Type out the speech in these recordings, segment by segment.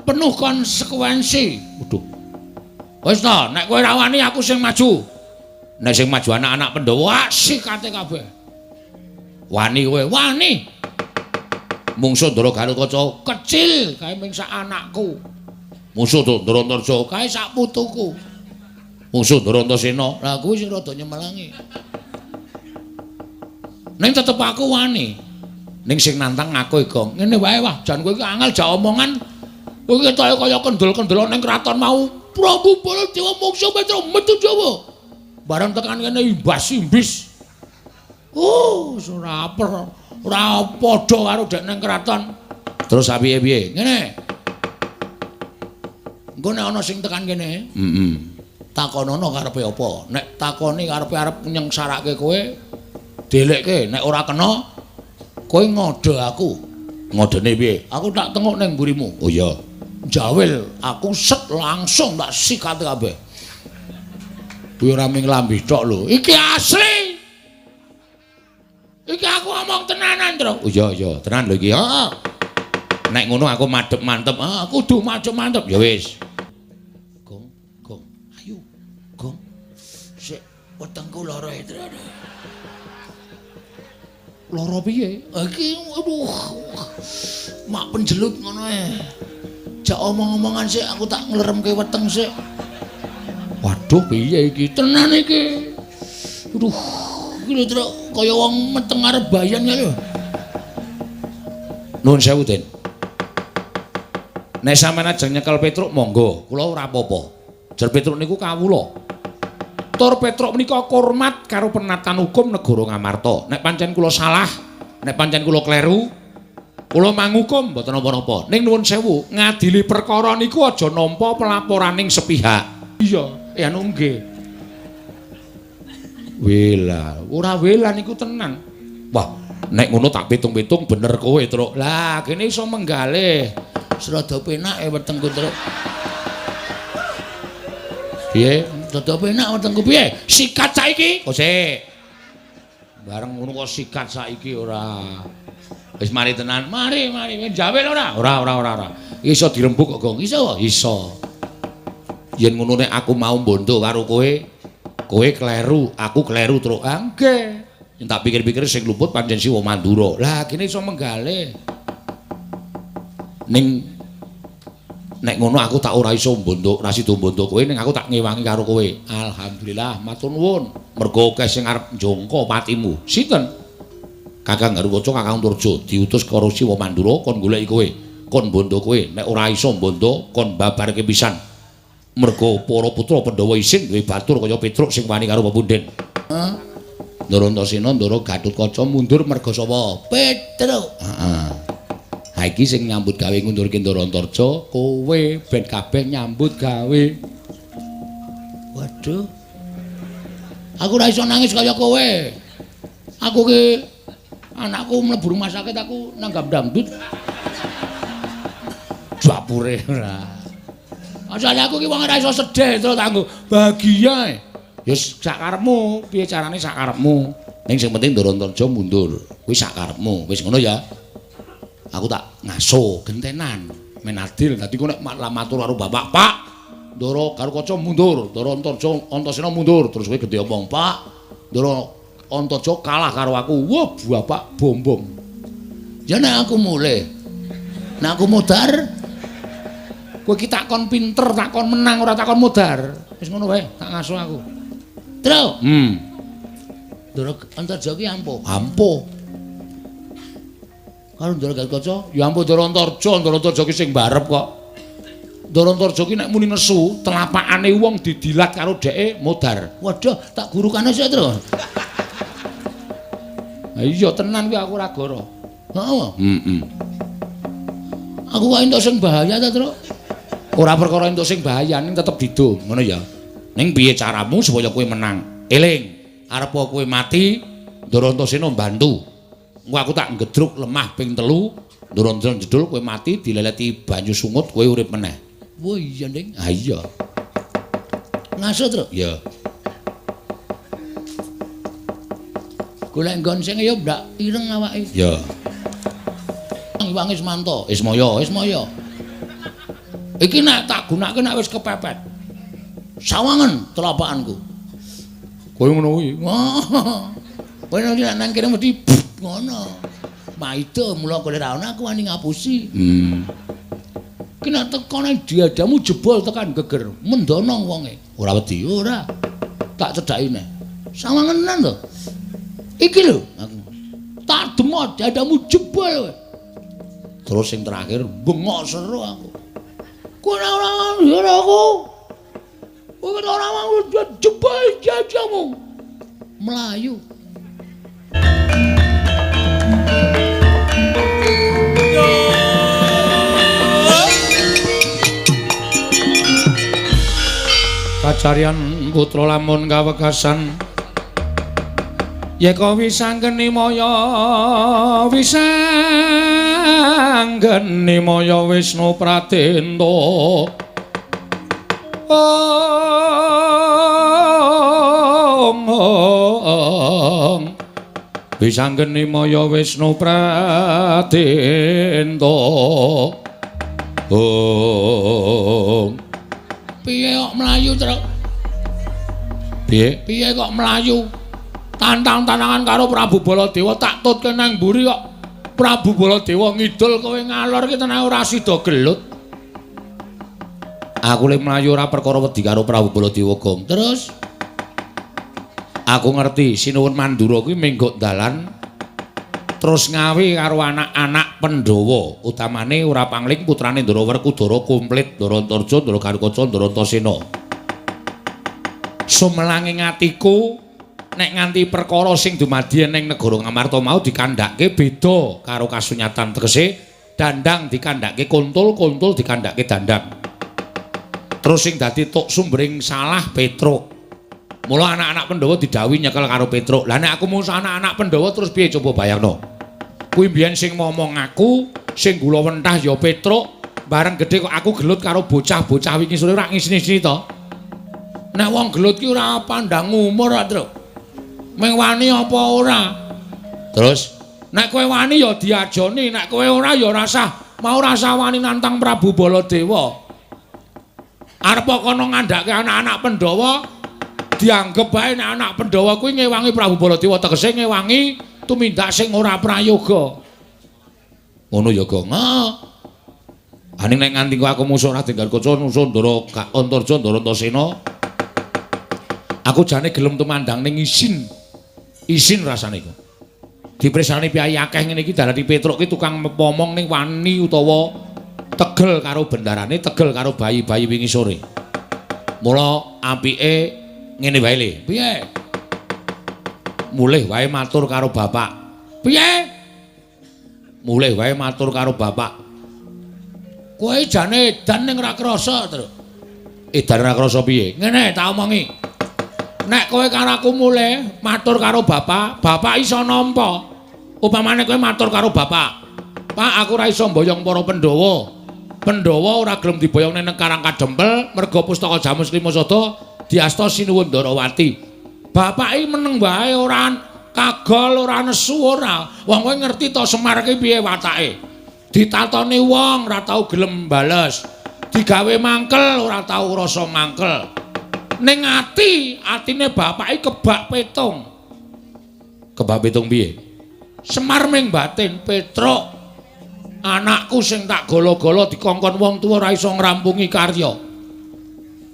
Penuh konsekuensi. Waduh. Wis ta, nek kowe ora wani aku sing maju. Nek sing maju anak-anak Pandhawa, sikate kabeh. Wani kowe, wani. Mungsuh Ndara Garukaca kecil kae ming sak anakku. Mungsuh Ndara Antarja kae sak putuku. Mungsuh Ndara Antasena, lah kuwi sing rada nyemelangi. Ning tetep aku wani. Ning sing nantang aku Gong. Ngene wae wah, jan kowe iki angel jak omongan. Kowe ketoke kaya kendel-kendel ning kraton mau. Prabu Baladewa mungsuh Petro metu Jawa. Bareng tekan kene imbas-imbis. Oh, ora ora padha karo dek ning kraton. Terus piye-piye? Ngene. Engko nek ana sing tekan kene, heeh. Takonono karepe apa? Nek takoni karepe arep nyengsarake kowe, delekke. Nek ora kena, kowe ngode aku. Ngodene piye? Aku tak tengok ning mburimu. Oh iya. Jawil, aku set langsung tak sikat kabeh. Kuwi ora ming lambi tok lho. Iki asli. Iki aku ngomong tenanan, Tru. Oh iya iya, tenan lho iki. Heeh. Nek ngono aku madhep mantep. Ah, kudu madhep mantep. Ya wis. Gong, gong. Ayo, gong. Sik, wetengku lara e, Tru. Lara piye? Iki aduh. Mak penjelut ngono e. Jak omong-omongan sik, aku tak ngleremke weteng sik. Waduh, piye iki? Tenan iki. Aduh, iki lho Tru, kaya wong meteng arep bayan kae lho. Nuwun sewu, Den. Nek sampeyan ajeng nyekel Petruk monggo, kula ora apa-apa. Jer Petruk niku kawula. Tur Petruk menika hormat karo penatan hukum negara Ngamarta. Nek pancen kula salah, nek pancen kula kleru, kula mangukum mboten napa-napa. Ning nuwun sewu, ngadili perkara niku aja nampa pelaporaning sepihak. Iya, anu nggih. Wela, ora wela niku tenan. Wah, nek ngono tak pitung-pitung bener kowe, Truk. Lah, kene iso menggalih. Serada penak e wetengku, Truk. Piye? Rada penak wetengku piye? Sikat saiki. Oh, sik. Bareng ngono kok sikat saiki ora. Wis mari tenan. Mari, mari. Jawel ora? Ora, ora, ora, ora. Iso dirembuk kok, Gong. Iso? Iso. Yen ngono nek aku mau mbondo karo kowe, kowe kleru, aku kleru, Truk. Ah, nggih. Yen tak pikir-pikir sing luput pancen Siwa Mandura. Lah, kene iso menggalih. Ning nek ngono aku tak ora iso mbondo, ora sida mbondo kowe, ning aku tak ngewangi karo kowe. Alhamdulillah, matur nuwun. Mergo akeh sing arep njongko patimu. Sinten? Kakang Garukaca, Kakang Antarja diutus karo Siwa Mandura kon goleki kowe, kon mbondo kowe. Nek ora iso mbondo, kon babarke pisan. Mergo para putra Pandhawa isin duwe batur kaya Petruk sing wani karo pepundhen. Heeh. Ndara Antasena, Ndara Gatotkaca mundur merga sapa? Petruk. Heeh. Ha iki sing nyambut gawe ngundurke Ndara Antarja, kowe ben kabeh nyambut gawe. Waduh. Aku ora iso nangis kaya kowe. Aku ki anakku mlebu rumah sakit aku nanggap dangdut. Dapure ora. Asale aku ki wong ora iso sedih terus kanggo bahagia. Ya sak karepmu, piye carane sak karepmu. Ning sing penting Ndara Antarja mundur. Kuwi sak karepmu. Wis ngono ya. Aku tak ngaso gentenan men adil. Dadi ku nek matur karo bapak, Pak, Ndara Garukaca mundur, Ndara Antarja Antasena mundur. Terus kowe gede omong, Pak, Ndara Antarja kalah karo aku. Wah, bapak bom-bom. Ya nek aku mulih. Nek aku modar, kowe iki takon pinter, takon menang ora takon modar. Wis ngono wae, tak ngaso aku. Tru. Ndara Antarja ki ampuh. Ampuh. Karo Ndara Garukaca, ya ampuh Ndara Antarja, Ndara Antarja ki sing barep kok. Ndara Antarja ki nek muni nesu, telapakane wong didilat karo dheke modar. Waduh, tak gurukane sik, Tru. Ha iya tenan kuwi aku ora goro. Heeh. Heeh. Aku kok entuk sing bahaya ta, Tru? Ora perkara entuk sing bahaya, ning tetep didum, ngono ya. Ning piye caramu supaya kowe menang? Eling, arep kowe mati, Ndara Antasena mbantu. Engko aku tak ngedruk lemah ping 3, Ndara Antasena jedul kowe mati dileleti banyu sungut kowe urip meneh. Wah iya, Ning. Ha iya. Ngaso, Tru? Iya. Golek nggon sing ya ndak ireng awake. Iya. Iwange Ismanto, Ismaya, Ismaya. Iki nek tak gunake nek wis kepepet. Sawangen telapakanku. Kowe ngono kuwi. Kowe nek nang kene mesti ngono. Maida mula kowe ora ana aku wani ngapusi. Ki nek teko nang diadamu jebol tekan geger, mendono wonge. Ora wedi, ora. Tak cedhaki neh. Sawangenan to. Iki lho aku. Tak demot dadamu jebol kowe. Terus sing terakhir bengok seru aku. Kowe ora ora aku. Kowe ora mau jebol dadamu. Melayu. Kacarian putra lamun kawekasan yeka wisanggeni maya wisanggeni maya Wisnu Pratenta ong wisanggeni maya Wisnu Pratenta ong. Piye kok mlayu, Truk? Piye? Piye kok mlayu? Tantang-tantangan karo Prabu Baladewa tak tutke nang mburi kok Prabu Baladewa ngidul kowe ngalor ki tenan ora sida gelut. Aku le mlayu ora perkara wedi karo Prabu Baladewa, Gong. Terus aku ngerti Sinuwun Mandura kuwi menggok dalan terus ngawi karo anak-anak Pandhawa, utamane ora pangling putrane Ndara Werkudara komplit Ndara Antarja, Ndara Garukaca, Ndara Antasena. Sumelanging atiku nek nganti perkara sing dumadi ning negara Ngamarta mau dikandhake beda karo kasunyatan, tegese dandang dikandhake kuntul, kuntul dikandhake dandang. Terus sing dadi tuk sumbering salah Petruk. Mula anak-anak Pandhawa didhawuhi nyekel karo Petruk. Lah nek aku musuh anak-anak Pandhawa terus piye coba bayangno. Kuwi mbiyen sing momong aku, sing gula wentah ya Petruk, bareng gedhe kok aku gelut karo bocah-bocah wingi sore ora ngisini-isini to. Nek wong gelut ki ora pandang umur, Truk. Ming wani apa ora? Terus nek kowe wani ya diajoni, nek kowe ora ya rasah mau rasah wani nantang Prabu Baladewa. Arep kono ngandhake anak-anak Pandhawa dianggep bae nek anak Pandhawa kuwi ngewangi Prabu Baladewa, tegese ngewangi tumindak sing ora prayoga. Ngono ya, Gong. Heeh. Aning nek nganti aku musuh Raden Garukaca, musuh Ndara Antarja, Ndara Antasena, aku jane gelem tumandang ning isin. Isin rasane iku. Dipresani piyayi akeh ngene iki darani Petruk ki tukang momong ning wani utawa tegel karo bendarane, tegel karo bayi-bayi wingi sore. Mula apike ngene wae le. Piye? Mulih wae matur karo bapak. Piye? Mulih wae matur karo bapak. Kowe jane edan ning ora krasa, Truk. Edan ora krasa piye? Ngene tak omongi. Nek kowe karo aku mulih matur karo bapak, bapak iso nampa. Upamane kowe matur karo bapak, "Pak, aku ora iso mboyong para Pandhawa. Pandhawa ora gelem diboyong ning Karang Kadempel merga pustaka Jamus Lima Sada diasta Sinuwun Ndarawati." Bapak iki meneng wae ora kagol, ora nesu ora. Wong kowe ngerti to Semar ki piye watake. Ditatoni wong ora tau gelem bales. Digawe mangkel ora tau rasa mangkel. Ning ati, atine bapak iki kebak petung. Kebak petung piye? Semar ming batin, Petruk. Anakku sing tak golo-golo dikongkon wong tuwa ora iso ngrampungi karya.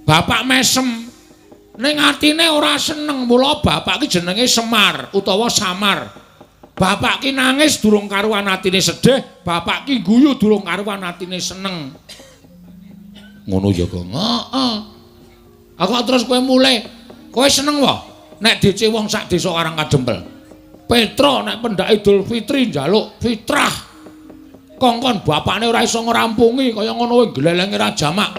Bapak mesem. Ning atine ora seneng, mula bapak ki jenenge Semar utawa Samar. Bapak ki nangis durung karuan atine sedih, bapak ki guyu durung karuan atine seneng. Ngono ya, Gong. Heeh. Aku terus kowe mulih, kowe seneng wae nek DC wong sak desa Karang Kadempel. Petro nek pendak Idul Fitri njaluk fitrah. Kongkon bapakne ora iso ngrampungi kaya ngono kuwi glelenge ra jamak.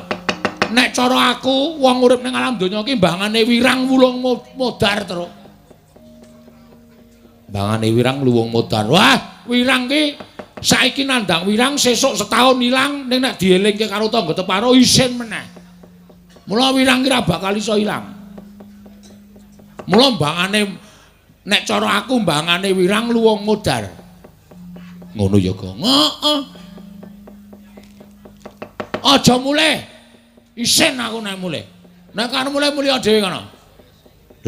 Nek cara aku wong urip ning alam donya iki mbangane wirang wulung modar, Truk. Mbangane wirang luwung modar. Wah, wirang ki saiki nandang wirang sesuk setahun ilang, ning nek dielingke karo tangga teparo isin meneh. Mula wirang ki ra bakal iso ilang. Mula mbangane nek cara aku mbangane wirang luwung modar. Ngono ya, Gong. Heeh. Aja mulih. Isin aku nek mulih. Nek arep mulih mulih dhewe kono.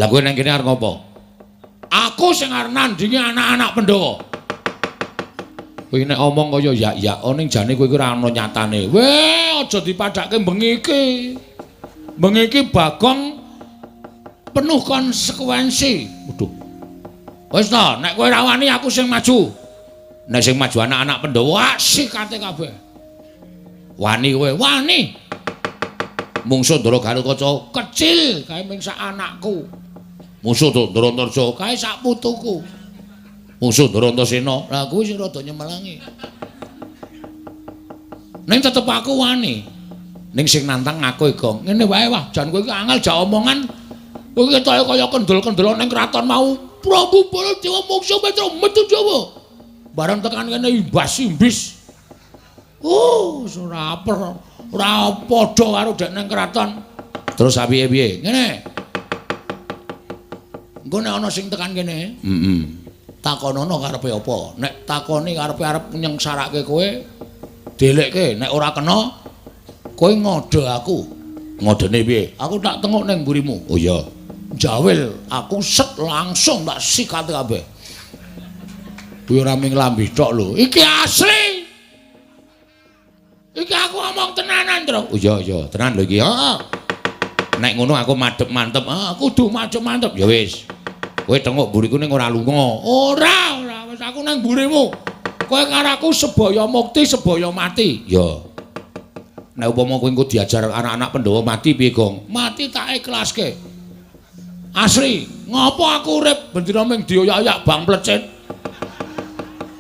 Lah kowe nang kene arep ngopo? Aku sing arep nandingi anak-anak Pandhawa. Kowe nek omong kaya yak-yak ning jane kowe iki ora ana nyatane. Weh, aja dipadhake bengi iki. Bengi iki Bagong penuh konsekuensi. Waduh. Wis ta, nek kowe ora wani aku sing maju. Nek sing maju anak-anak Pandhawa sikate kabeh. Wani kowe, wani. Mungsuh Ndara Garukaca kecil kae ming sak anakku. Mungsuh Ndara Antarja kae sak putuku. Mungsuh Ndara Antasena, lah kuwi sing rada nyemelangi. Ning tetep aku wani. Ning sing nantang aku Gong. Ngene wae wah, jan kowe iki angel jak omongan. Kowe ketoke kaya kendel-kendel ning kraton mau. Prabu Baladewa mungsuh Petro metu Jawa. Bareng tekan kene imbas-imbis. Oh, ora ora padha karo dek ning kraton. Terus piye-piye? Ngene. Engko nek ana sing tekan kene, heeh. Takonono karepe apa? Nek takoni karepe arep nyengsarake kowe, delekke. Nek ora kena, kowe ngode aku. Ngodene piye? Aku tak tengok ning mburimu. Oh iya. Jawil, aku set langsung tak sikat kabeh. Kuwi ora mung lambi tok lho. Iki asli. Iki aku ngomong tenanan, Tru. Oh iya iya, tenan lho iki. Heeh. Nek ngono aku madhep mantep. Ah, kudu madhep mantep. Ya wis. Kowe tengok mburiku ning ora lunga. Ora, ora wis aku nang mburimu. Kowe karo aku sebaya mukti, sebaya mati. Ya. Nek upama kowe engko diajar anak-anak Pandhawa mati piye, Gong? Mati tak ikhlaske. Asli, ngopo aku urip bendina ming dioyak-oyak bang plecit.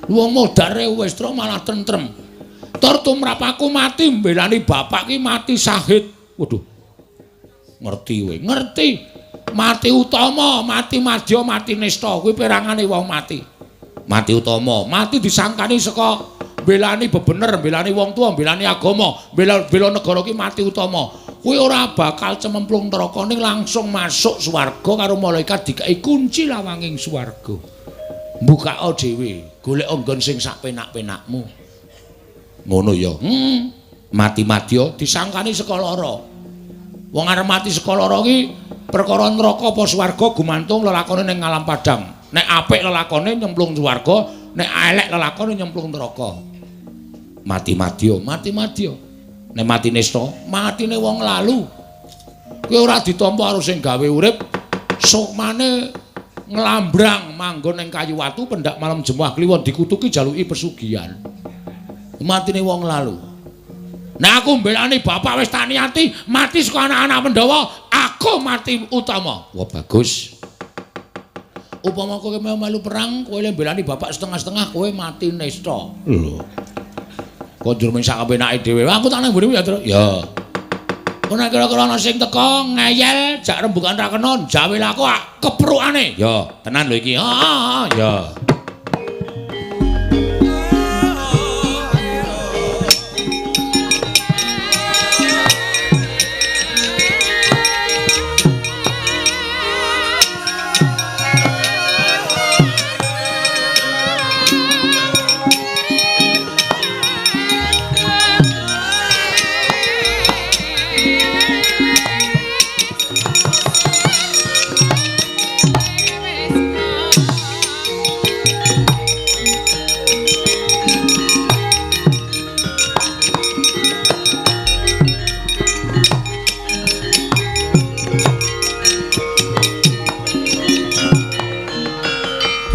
Wong modare wis tru malah tentrem. Tur tumrap aku mati mbelani bapak ki mati syahid. Waduh. Ngerti kowe, ngerti. Mati utama, mati madya, mati nista, kuwi perangane wong mati. Mati utama, mati disangkani saka mbelani bebener, mbelani wong tua, mbelani agama, bela negara ki mati utama. Kuwi ora bakal cememplung neraka ning langsung masuk swarga karo malaikat dikai kunci lawanging swarga. Mbukaka dhewe, golek nggon sing sak penak-penakmu. Ngono ya. Mati madya disangkani saka lara. Wong arep mati saka lara ki perkara neraka apa swarga gumantung lelakone ning alam padang. Nek apik lelakone nyemplung swarga, nek elek lelakone nyemplung neraka. Mati madya, mati madya. Nek mati nista, matine wong lalu. Kuwi ora ditampa karo sing gawe urip, sukmane nglambrang manggon ning kayu watu pendak malam Jemuah Kliwon dikutuki jaluki pesugihan. Matine wong lalu. Nek aku mbelani bapak wis tak niati mati saka anak-anak Pandhawa, aku mati utama. Wah bagus. Upama kowe melu perang, kowe le mbelani bapak setengah-setengah, kowe mati nista. Lho. Kok njur mung sak kepenake dhewe. Aku tak nang mburimu ya, Tru. Ya. Kok nek kira-kira ana sing teka ngeyel jak rembugan ra kena, jawil aku keprukane. Ya, tenan lho iki. Heeh, ya.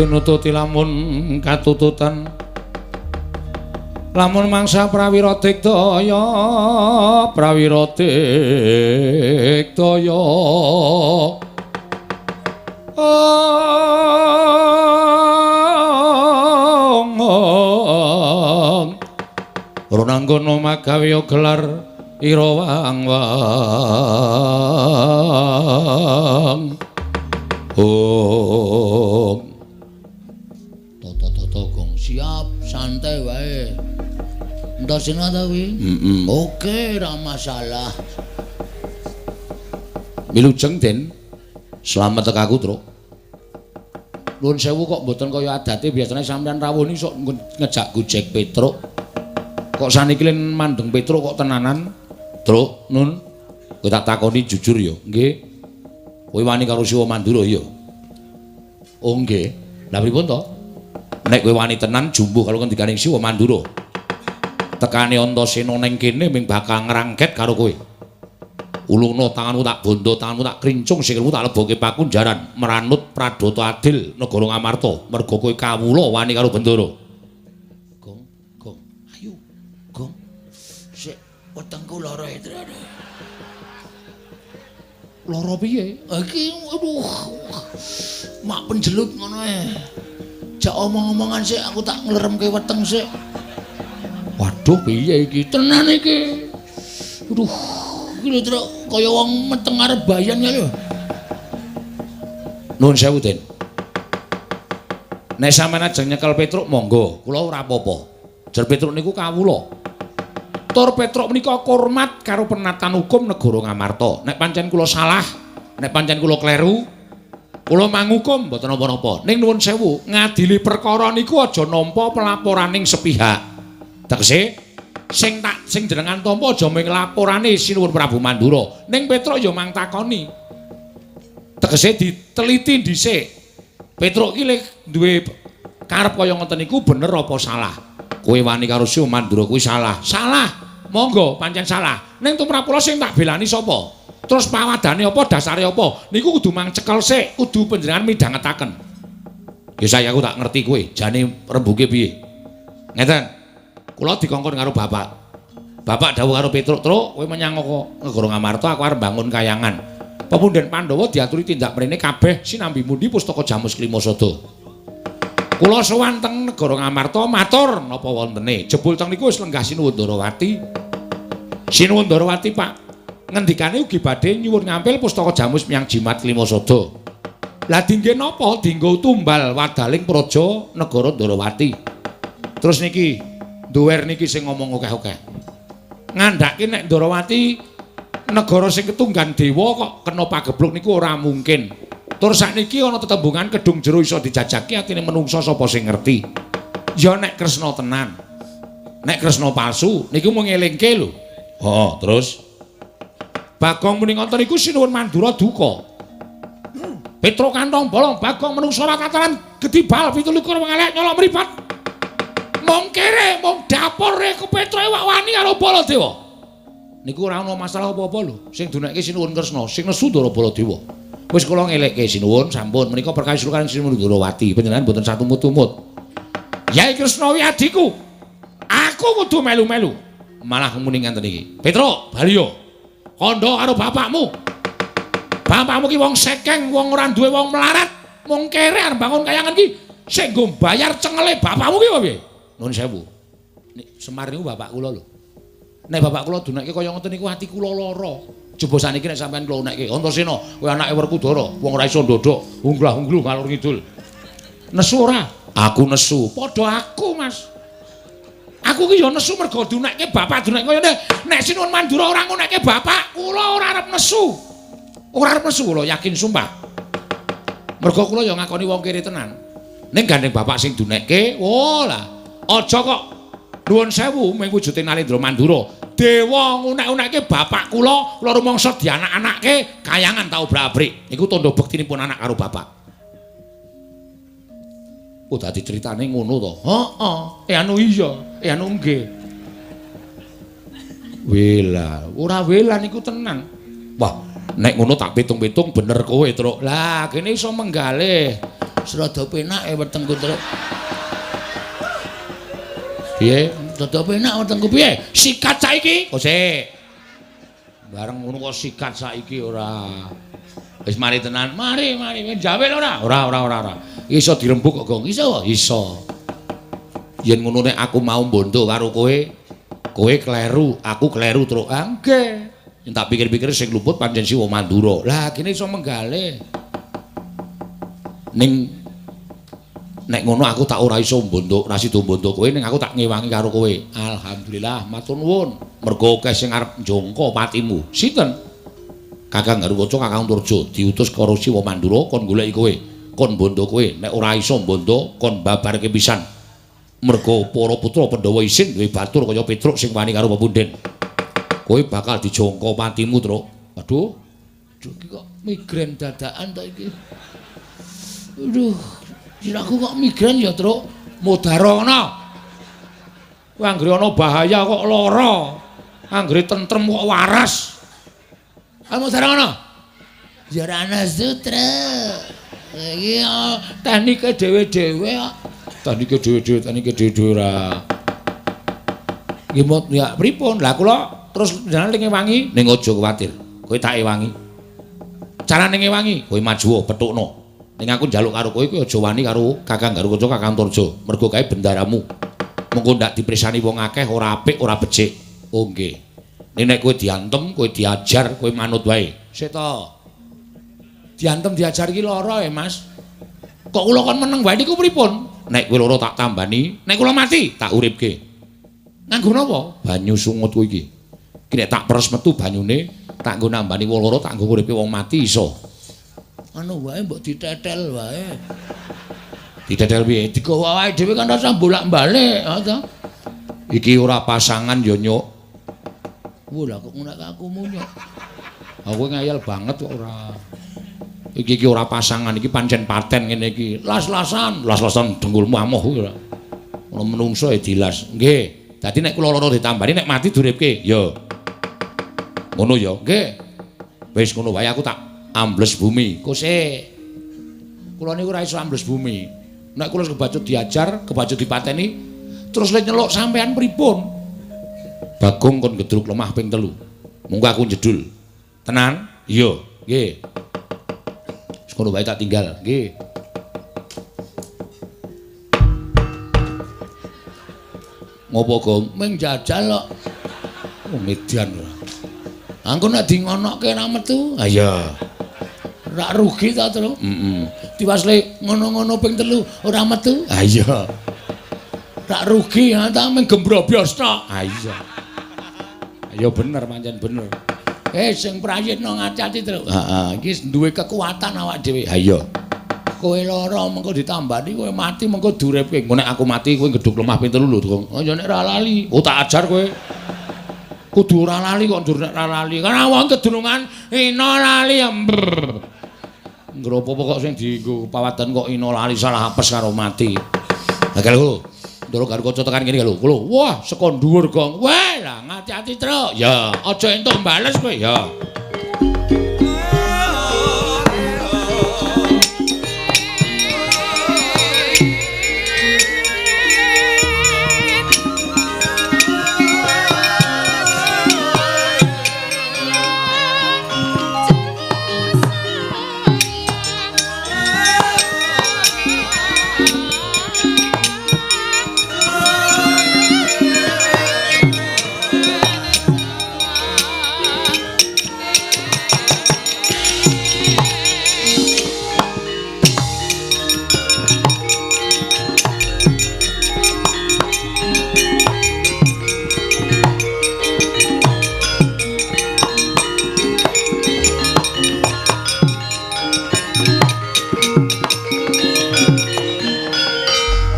Tinututi lamun katututan lamun mangsa prawira digdaya prawira digdaya ong ronanggono magawe gelar ira wang-wang om. Toto gong siap santai wae. Entasena ta kuwi? Heeh. Oke, ora masalah. Wilujeng Den. Slamet tekaku, Truk. Nuwun sewu kok mboten kaya adate biasane sampean rawuh niki sok ngejak gojek Petruk. Lah kok saniki len mandeng Petruk kok tenanan? Truk, Nun. Kowe tak takoni jujur ya. Nggih. Kowe wani karo Siwa Mandura ya? Oh nggih. Lah pripun to? Nek kowe wani tenan jumbuh karo ngendikaning Siwa Mandura. Tekane Antasena ning kene ming bakal ngrangket karo kowe. Ulungna tanganmu tak bondo, tanganmu tak krincung, sikilmu tak lebokke pakunjaran, meranut pradata adil negara Ngamarta, merga kowe kawula wani karo Bendara. Gong, gong, ayo, gong. Sik, wetengku lara e, aduh. Lara piye? Iki aduh. Mak penjelut ngono e. Jak omong-omongan sik aku tak ngleremke weteng sik. Waduh, piye iki? Tenan iki. Aduh. Iki lho Truk, kaya wong meteng arep bayan ya lho. Nuwun sewu, Den. Nek sampeyan ajeng nyekel Petruk monggo, kula ora apa-apa. Jer Petruk niku kawula. Tur Petruk menika hormat karo penatan hukum negara Ngamarta. Nek pancen kula salah, nek pancen kula kleru, kula mangukum mboten napa-napa. Ning nuwun sewu, ngadili perkara niku aja nampa pelaporaning sepihak. Tegese sing tak sing jenengan tampa aja mung laporane Sinuwun Prabu Mandura. Ning Petruk ya mang takoni. Tegese diteliti dhisik. Petruk ki lek duwe karep kaya ngoten niku bener apa salah? Kowe wani karo Siwa Mandura kuwi salah. Salah. Monggo pancen salah. Ning tumrap kula sing tak belani sapa? Terus pawadane apa, dasare apa? Niku kudu mang cekel sik, kudu panjenengan midhangetaken. Ya saya aku tak ngerti kowe, jane rembuke piye. Ngeten. Kula dikongkon karo bapak. Bapak dawuh karo Petruk, "Truk, kowe menyang negara Ngamarta, aku arep bangun kayangan." Pepunden Pandhawa diaturi tindak mrene kabeh sinambi mundi pustaka Jamus Klimasada. Kula sowan teng negara Ngamarta matur napa wontene. Jebul teng niku wis lenggah Sinuwun Ndarawati. Sinuwun Ndarawati, Pak, ngendikane ugi badhe nyuwun ngampil pustaka Jamus menyang Jimat Klimasada. Lah dingge napa? Dinggo tumbal wadaling praja negara Ndarawati. Terus niki duwer niki sing ngomong akeh-akeh. Ngandhake nek Ndarawati negara sing ketunggan dewa kok kena pagebluk niku ora mungkin. Tur sakniki ana tetembungan kedung jero iso dijajaki atine menungsa sapa sing ngerti. Ya nek Kresna tenan. Nek Kresna palsu niku mung ngelingke lho. Heeh, terus Bagong muni ngoten niku Sinuwun Mandura duka. Petruk kantong bolong Bagong menungsa ora kataran gedhi bal 27 wong elek nyolok mripat. Mung kere, mung dapure ku Petruk wak wani karo Baladewa. Niku ora ana masalah apa-apa lho. Sing dunekke Sinuwun Kresna, sing nesu Ndara Baladewa. Wis kula ngelekke Sinuwun sampun menika perkawis kaliyan Sinuwun Ndarawati, panjenengan mboten satumut-tumut. Yai Kresna wi adhiku. Aku kudu melu-melu. Malah muni ngenten iki. Petruk, bali yo. Kandha karo bapakmu. Bapakmu ki wong sekeng, wong ora duwe, wong melarat, mung kere arep bangun kayangan ki sing nggo bayar cengele bapakmu ki piye? Nuwun sewu. Nek Semar niku bapak kula lho. Nek bapak kula dunekke kaya ngoten niku ati kula lara. Coba saniki nek sampean kula unekke, Antasena, kowe anake Werkudara, wong ora iso ndodhok, unglah-ungluh ngalor ngidul. Nesu ora? Aku nesu. Padha aku, Mas. Aku ki ya nesu mergo dunekke bapak dunekke kaya ngene. Nek Sinuwun Mandura ora ngunekke bapak, kula ora arep nesu. Ora arep nesu kula yakin sumpah. Mergo kula ya ngakoni wong kere tenan. Ning gandeng bapak sing dunekke, oh lah. Aja kok nuwun sewu ming wujude Nalendra Mandura. Dewa ngunek-unekke bapak kula, kula rumangsa dianak-anake kayangan tau obrak-abrik. Niku tandha bektinipun anak karo bapak. Oh dadi critane ngono to. Heeh. Anu iya, anu nggih. Wela, ora wela niku tenan. Wah, nek ngono tak pitung-pitung bener kowe, Truk. Lah, kene iso menggalih. Serada penak e wetengku, Truk. Piye? Rada penak wetengku piye? Sikat saiki. Oh sik. Bareng ngono kok sikat saiki ora. Wis mari tenan. Mari, mari. Jawel ora? Ora, ora, ora, ora. Iso dirembuk kok, Gong. Iso? Iso. Yen ngono nek aku mau mbondo karo kowe, kowe kleru, aku kleru, Truk. Ah, nggih. Yen tak pikir-pikir sing luput pancen Siwa Mandura. Lah, kene iso menggalih. Ning nek ngono aku tak ora iso mbondo, ora sida mbondo kowe, ning aku tak ngewangi karo kowe. Alhamdulillah, matur nuwun. Mergo akeh sing arep njongko patimu. Sinten? Kakang Garuwaca, Kakang Antarja diutus karo Siwa Mandura kon goleki kowe, kon mbondo kowe. Nek ora iso mbondo, kon babarke pisan. Mergo para putra Pandhawa isin duwe batur kaya Petruk sing wani karo pepunden. Kowe bakal dijangka patimu, Truk. Aduh. Aduh iki kok migrain dadakan to iki. Aduh, sirahku kok migrain ya, Truk. Mudarana. Kowe anggere ana bahaya kok lara. Anggere tentrem kok waras. Ayo mudarana. Ya ora ana sutra. Iki teknike dhewe-dhewe kok. Teknike dhewe-dhewe, teknike dhewe-dhewe ora. Nggih mot ya pripun? Lah kula terus jenengan ngewangi ning aja kuwatir. Kowe tak ewangi. Carane ngewangi, kowe maju petukno. Ning aku njaluk karo kowe, kowe aja wani karo Kakang Garukaca, Kakang Antarja. Mergo kae bendaramu. Mengko ndak dipresani wong akeh ora apik, ora becik. Oh nggih. Ning nek kowe diantem, kowe diajar, kowe manut wae. Sik to. Diantem diajar iki lara ya, Mas. Kok kula kon meneng wae niku pripun? Nek kowe lara tak tambani, nek kula mati tak uripke. Nganggo napa? Banyu sungutku iki. Iki nek tak peres metu banyune, tak nggo nambani wong lara, tak nggo nguripke wong mati iso. Anu wae mbok ditetel wae. Ditetel piye? Digawa awake dhewe kan rasa bolak-balik, ha to. Iki ora pasangan ya, Nyuk. Wah, lah kok ngono aku munyuk. Aku ngayal banget kok ora. Iki iki ora pasangan, iki pancen paten ngene iki. Las-lasan, las-lasan dengkulmu amoh kuwi ora. Ono menungso ya dilas. Nggih. Dadi nek kula lara ditambani nek mati diuripke. Ya. Ngono ya. Nggih. Wis ngono wae aku tak ambles bumi. Kose. Kula niku ora iso ambles bumi. Nek kula kebacut diajar, kebacut dipateni, terus le nyeluk sampean pripun? Bagong kon gedruk lemah ping 3. Monggo aku jedul. Tenan? Iya, nggih. Wis ngono wae tak tinggal, nggih. Ngopo, Gong? Ming jajal kok. Oh, median ora. Angko nek di ngonokke ra metu. Ha iya. Rak rugi ta, Tru? Heeh. Diwasle ngono-ngono ping 3 ora metu. Ha iya. Rak rugi ha ta ming gembrobyos tok. Ha iya. Ya bener pancen bener. Sing prayitna ngati-ati, Tru. Heeh, iki duwe kekuatan awak dhewe. Ha iya. Kowe lara mengko ditambani, kowe mati mengko diuripke. Engko nek aku mati kowe gedhuk lemah ping 3 lho, Gong. Oh ya nek ora lali. Oh tak ajar kowe. Kudu ora lali kok ndur nek ora lali. Karena wong kedunungan ina lali ya. Ngropo kok sing dienggo pawadan kok ina lali salah apes karo mati. Lah lho, Ndoro Garukaca tekan kene lho. Lho, wah saka dhuwur, Gong. Wah, lah ngati-ati, Truk. Ya, aja entuk bales kowe ya.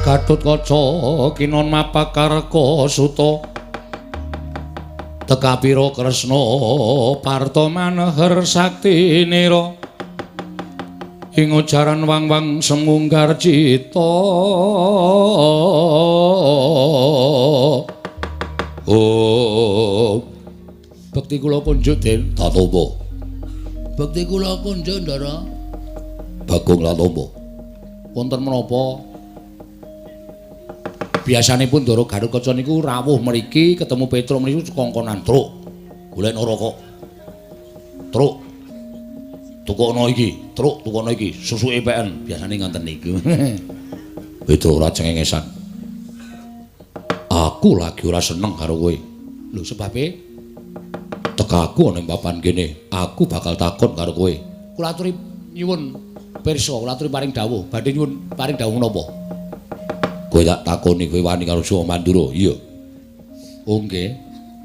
Gatotkaca kinon mapakarka suta tekapira Kresna parta maneher sakti nira ing ujaran wang-wang semunggar cita. Oh, bekti kula kunjuk Den Tatoba. Bekti kula kunjuk Ndara. Bagong Latoba. Wonten menapa? Biasanipun Ndara Garukaca niku rawuh mriki ketemu Petruk mriki kongkonan, Truk. Golekno rokok. Truk. Tukokno iki, Truk, tukokno iki, susuke peken. Biasane ngoten niku. Petruk ora cengengesan. Aku lagi ora seneng karo kowe. Lho sebabe tekaku ana ing papan kene, aku bakal takon karo kowe. Kula aturi nyuwun pirsa, kula aturi paring dawuh. Badhe nyuwun paring dawuh menapa? Kowe tak takoni kowe wani karo Jawa Mandura. Iya. Oh nggih.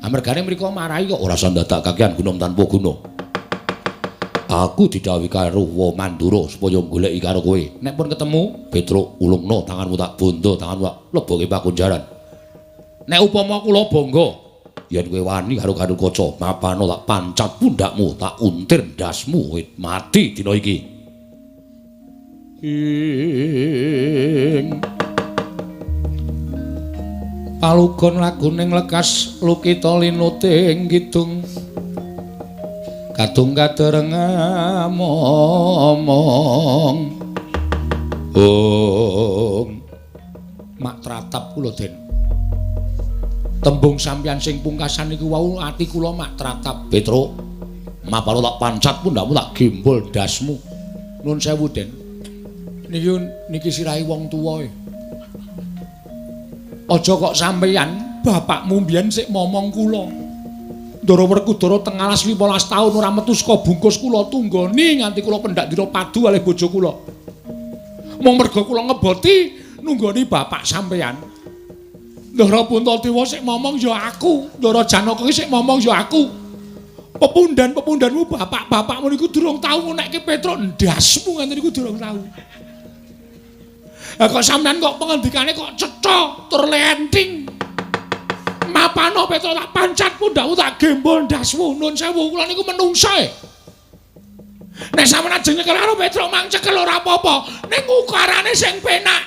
Amergane mriku marahi kok ora usah ndadak kakean gunung tanpa guna. Aku didhawuhi karo Wa Mandura supaya goleki karo kowe. Nek pun ketemu, Petruk ulungno tanganmu tak bondo, tanganmu tak leboke pakunjaran. Nek upama kula bangga yen kowe wani karo Gatotkaca, mapano tak pancat pundhakmu, tak untir ndasmu, kowe mati dina iki. Ing palugon laguning lekas lukita linuting kidung kadung kadereng momong. Ong mak tratap kula Den. Tembung sampeyan sing pungkasan niku wau ati kula mak tratap. Petruk, mapalo tak pancat pundhakmu tak gembol ndasmu. Nuwun sewu Den. Niki niki sirahe wong tuwa e. Aja kok sampeyan bapakmu mbiyen sik momong kula. Ndara Werkudara teng alas 15 taun ora metu saka bungkus kula tunggoni nganti kula pendak dina padu kalih bojo kula. Mung merga kula ngeboti nunggoni bapak sampeyan. Ndara Puntadewa sik momong ya aku, Ndara Janaka ki sik momong ya aku. Pepundhan-pepundhanmu bapak-bapakmu niku durung tau ngunekke Petruk ndasmu nganti niku durung tau. Lah kok sampeyan kok pengendikane kok cetha tur lenting. Mapano Petruk tak pancat pundhakmu tak gembol ndasmu. Nun sewu kula niku menungsa e. Nek sampeyan ajeng nyekel karo Petruk mang cekel ora apa-apa, ning ukarane sing penak.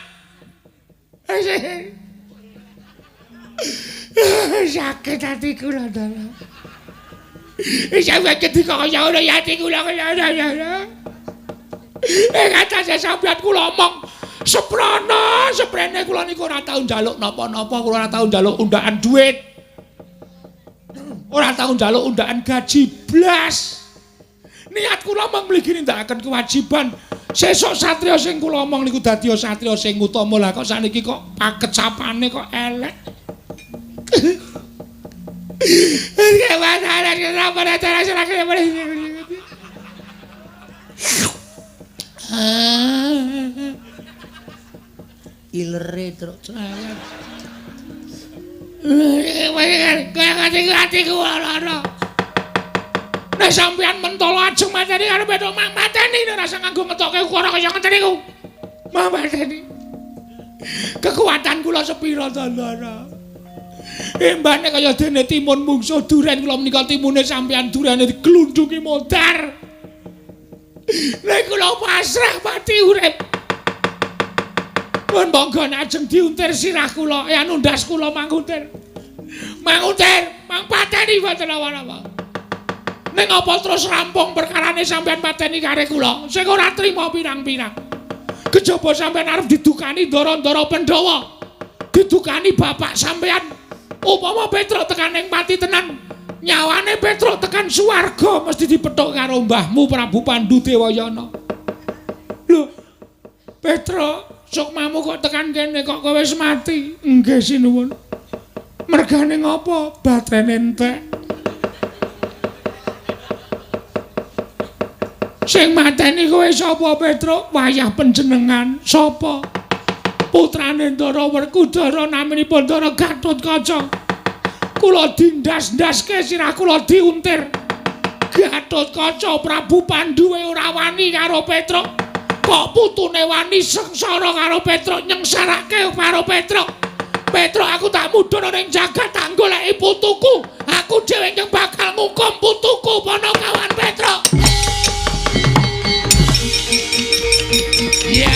Sakit ati kula dalah. Sampeyan ketika kaya ngono ya ati kula kaya ngono. Ing atase sampeyan kula omong seprana, seprene kula niku ora tau njaluk napa-napa, kula ora tau njaluk undaan duit. Ora tau njaluk undaan gaji blas. Niat kula mung mligi nindakaken kewajiban. Sesuk satriya sing kula omong niku dadi satriya sing utama. Lah kok saniki kok pakecapane kok elek. Ilere truk cerewet. Nek sampeyan mentolo ajeng mateni karo Petruk mang mateni nek rasa nganggo ngetoke ukara kaya ngeten niku. Mang mateni. Kekuatan kula sepira to, Ndara? Embane kaya dene timun mungsuh duren kula menika timune sampeyan durene diglundungi modar. Nek kula pasrah pati urip. Pun monggo ajeng diuntir sirah kula, anu ndas kula manguntir. Manguntir, mang pateni boten napa-napa. Ning apa terus rampung perkarane sampeyan pateni kare kula sing ora trima pirang-pirang. Kejaba sampeyan arep didukani ndara-ndara Pandhawa. Didukani bapak sampeyan. Upama Petruk tekan ning pati tenan, nyawane Petruk tekan swarga mesti dipethuk karo mbahmu Prabu Pandu Dewayana. Lho, Petruk, sukmamu kok tekan kene kok kowe wis mati? Nggih sinuwun. Mergane ngopo? Batrene entek. Sing mateni kowe sapa Petruk? Wayah panjenengan. Sapa? Putrane Ndara Werkudara naminipun Ndara Gatotkaca. Kula dindas-ndaske sirah kula diuntir. Gatotkaca Prabu Pandu ora wani karo Petruk. Kok putune wani sengsara karo Petruk, nyengsarake karo Petruk. Petruk aku tak mudhun ning jagat tak goleki putuku. Aku dhewe ingkang bakal ngukum putuku Panakawan Petruk. Ya.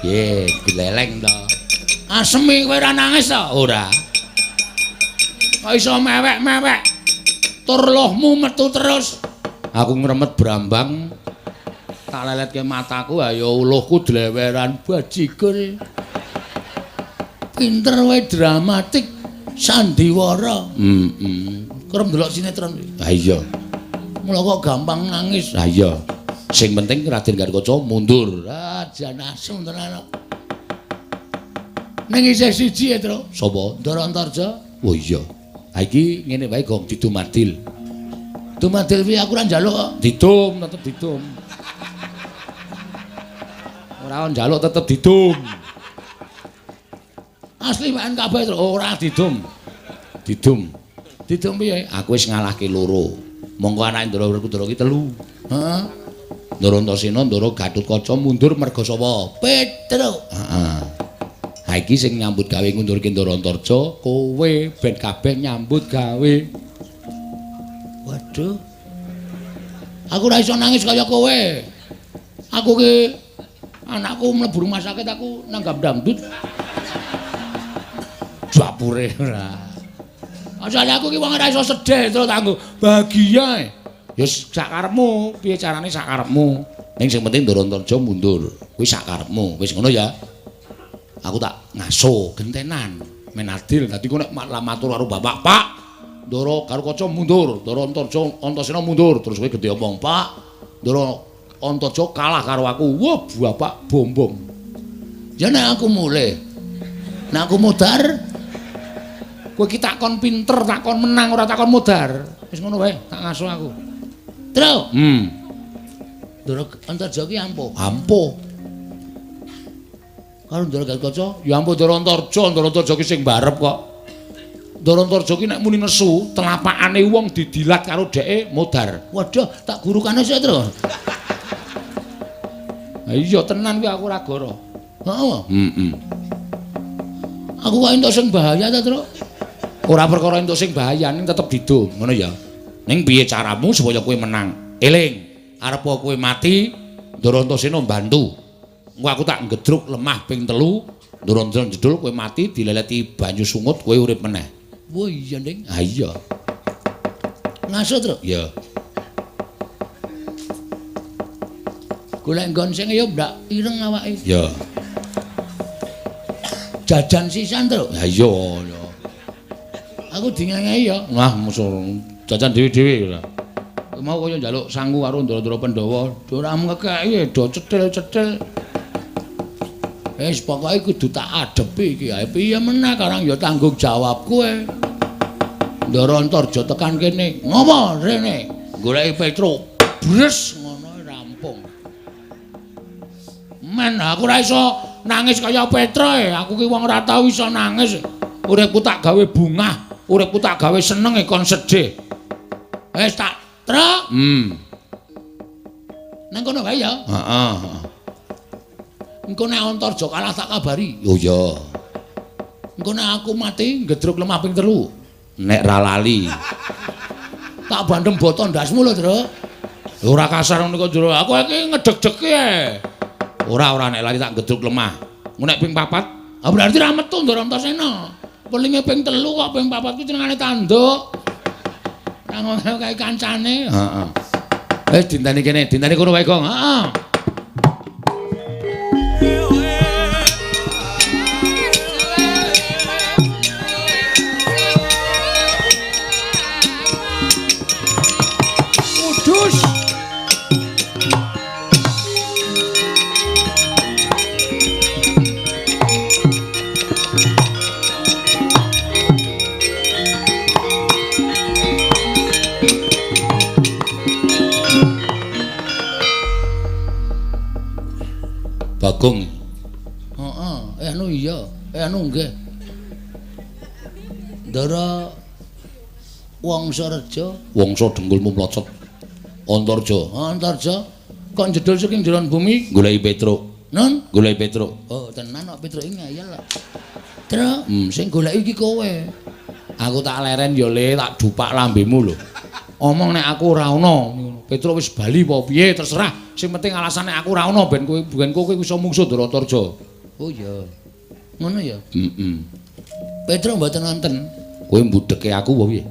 Ye, dileleng to. Asemi kowe ora nangis to? Ora. Kok iso mewek-mewek? Tur lohmu metu terus. Aku ngremet brambang. Tak leletke mataku, ayo uluhku dleweran bajigur. Pinter wae dramatik sandiwara. Heeh. Kerep ndelok sinetron. Ha iya. Mula kok gampang nangis. Ha iya. Sing penting Raden Gatotkaca mundur. Ah, jan asem tenan kok. Ning isih siji ya, Tru. Sapa? Ndara Antarja. Oh iya. Ha iki ngene wae gong didumadil. Dumadil piye aku ora njaluk kok. Didum, tetep didum. Ora njaluk tetep didum. Asli waen kabeh ora didum. Didum. Didum piye? Aku wis ngalahke loro. Monggo anake Ndara Werkudara ki telu. Heeh. Ndara Antasena, Ndara Gatotkaca mundur merga sapa? Petruk. Heeh. Ha iki sing nyambut gawe ngundurke Ndara Antarja, kowe ben kabeh nyambut gawe. Waduh. Aku ora iso nangis kaya kowe. Aku ki anakku mlebu rumah sakit aku nanggap dangdut. Dapure ora. Asale aku ki wong ora iso sedih terus kanggo bahagia. Ya sak karepmu, piye carane sak karepmu. Ning sing penting Ndara Antarja mundur. Kuwi sak karepmu. Wis ngono ya. Aku tak ngaso gentenan men adil. Dadi ku nek matur karo bapak, Pak, Ndara Gatotkaca mundur, Ndara Antarja Antasena mundur. Terus kowe gedhe omong, Pak, Ndara Antarja kalah karo aku. Wah, bapak bom-bom. Ya nek aku mulih. Nek aku modar, kowe iki takon pinter, takon menang, ora takon modar. Wis ngono wae, tak ngaso aku. Tru. Ndara Antarja ki ampuh. Ampuh. Karo Ndara Gatotkaca, ya ampuh Ndara Antarja, Ndara Antarja ki sing barep kok. Ndara Antarja ki nek muni nesu, telapakane wong didilat karo dheke modar. Waduh, tak gurukane sik, Tru. Ha iya tenan kuwi aku ora goro. Heeh. Heeh. Aku kok entuk sing bahaya ta, Tru? Ora perkara entuk sing bahaya, ning tetep didum, ngono ya. Ning piye caramu supaya kowe menang? Eling, arep kowe mati, Ndara Antasena mbantu. Engko aku tak ngedruk lemah ping 3, Ndara Antasena jedul kowe mati dileleti banyu sungut kowe urip meneh. Wah iya, Ning. Ha iya. Ngaso, Tru? Iya. Golek nggon sing ya ndak ireng awake. Iya. Jajan sisan, Tru? Ha iya, ya. Aku dingengehi ya. Wah, musuh jajan dhewe-dhewe ora. Mau kaya njaluk sangu karo ndara-ndara Pandhawa, ora ngekeki do cetil-cetil. Wis pokoke kudu tak adepi iki. Ha piye meneh karang ya tanggung jawab kowe. Ndara Antarja tekan kene. Ngopo rene? Goleki Petruk. Bres ngono rampung. Men aku ora iso nangis kaya Petruk. Aku ki wong ora tau iso nangis. Uripku tak gawe bungah, uripku tak gawe seneng e kon sedih. Wis tak truk. Nang kono wae ya. Heeh, heeh. Engko nek Antarja kalah tak kabari. Oh iya. Engko nek aku mati ngedruk lemah ping 3. Nek ra lali. Tak bandem boto ndasmu lho, Truk. Ora kasar ngono kok, Jero. Aku iki ngedeg-degi e. Ora ora nek lali tak ngedruk lemah. Engko nek ping 4, ah berarti ra metu Ndara Antasena. Pelinge ping 3 kok ping 4 kuwi jenengane tanduk. Ora ngono kae kancane. Heeh. Wis dinteni kene, dinteni kono wae, Gong. Heeh. Kudus. Bagong. Heeh, anu iya, anu nggih. Ndara Wangsareja, Wangsa dengkulmu mlocot. Antarja, Antarja kok njedul saking jeron bumi goleki Petruk. Nun, goleki Petruk. Oh, tenan kok Petruk iki ngeyel kok. Truk, sing goleki iki kowe. Aku tak leren ya Le, tak dupak lambemu lho. Omong nek aku ora ana, Petruk wis bali apa piye terserah. Sing penting alasane aku ora ana ben kowe iso mungsuh Ndara Antarja. Oh iya. Ngono ya? Heeh. Petruk mboten wonten. Kowe mbudheke aku apa piye?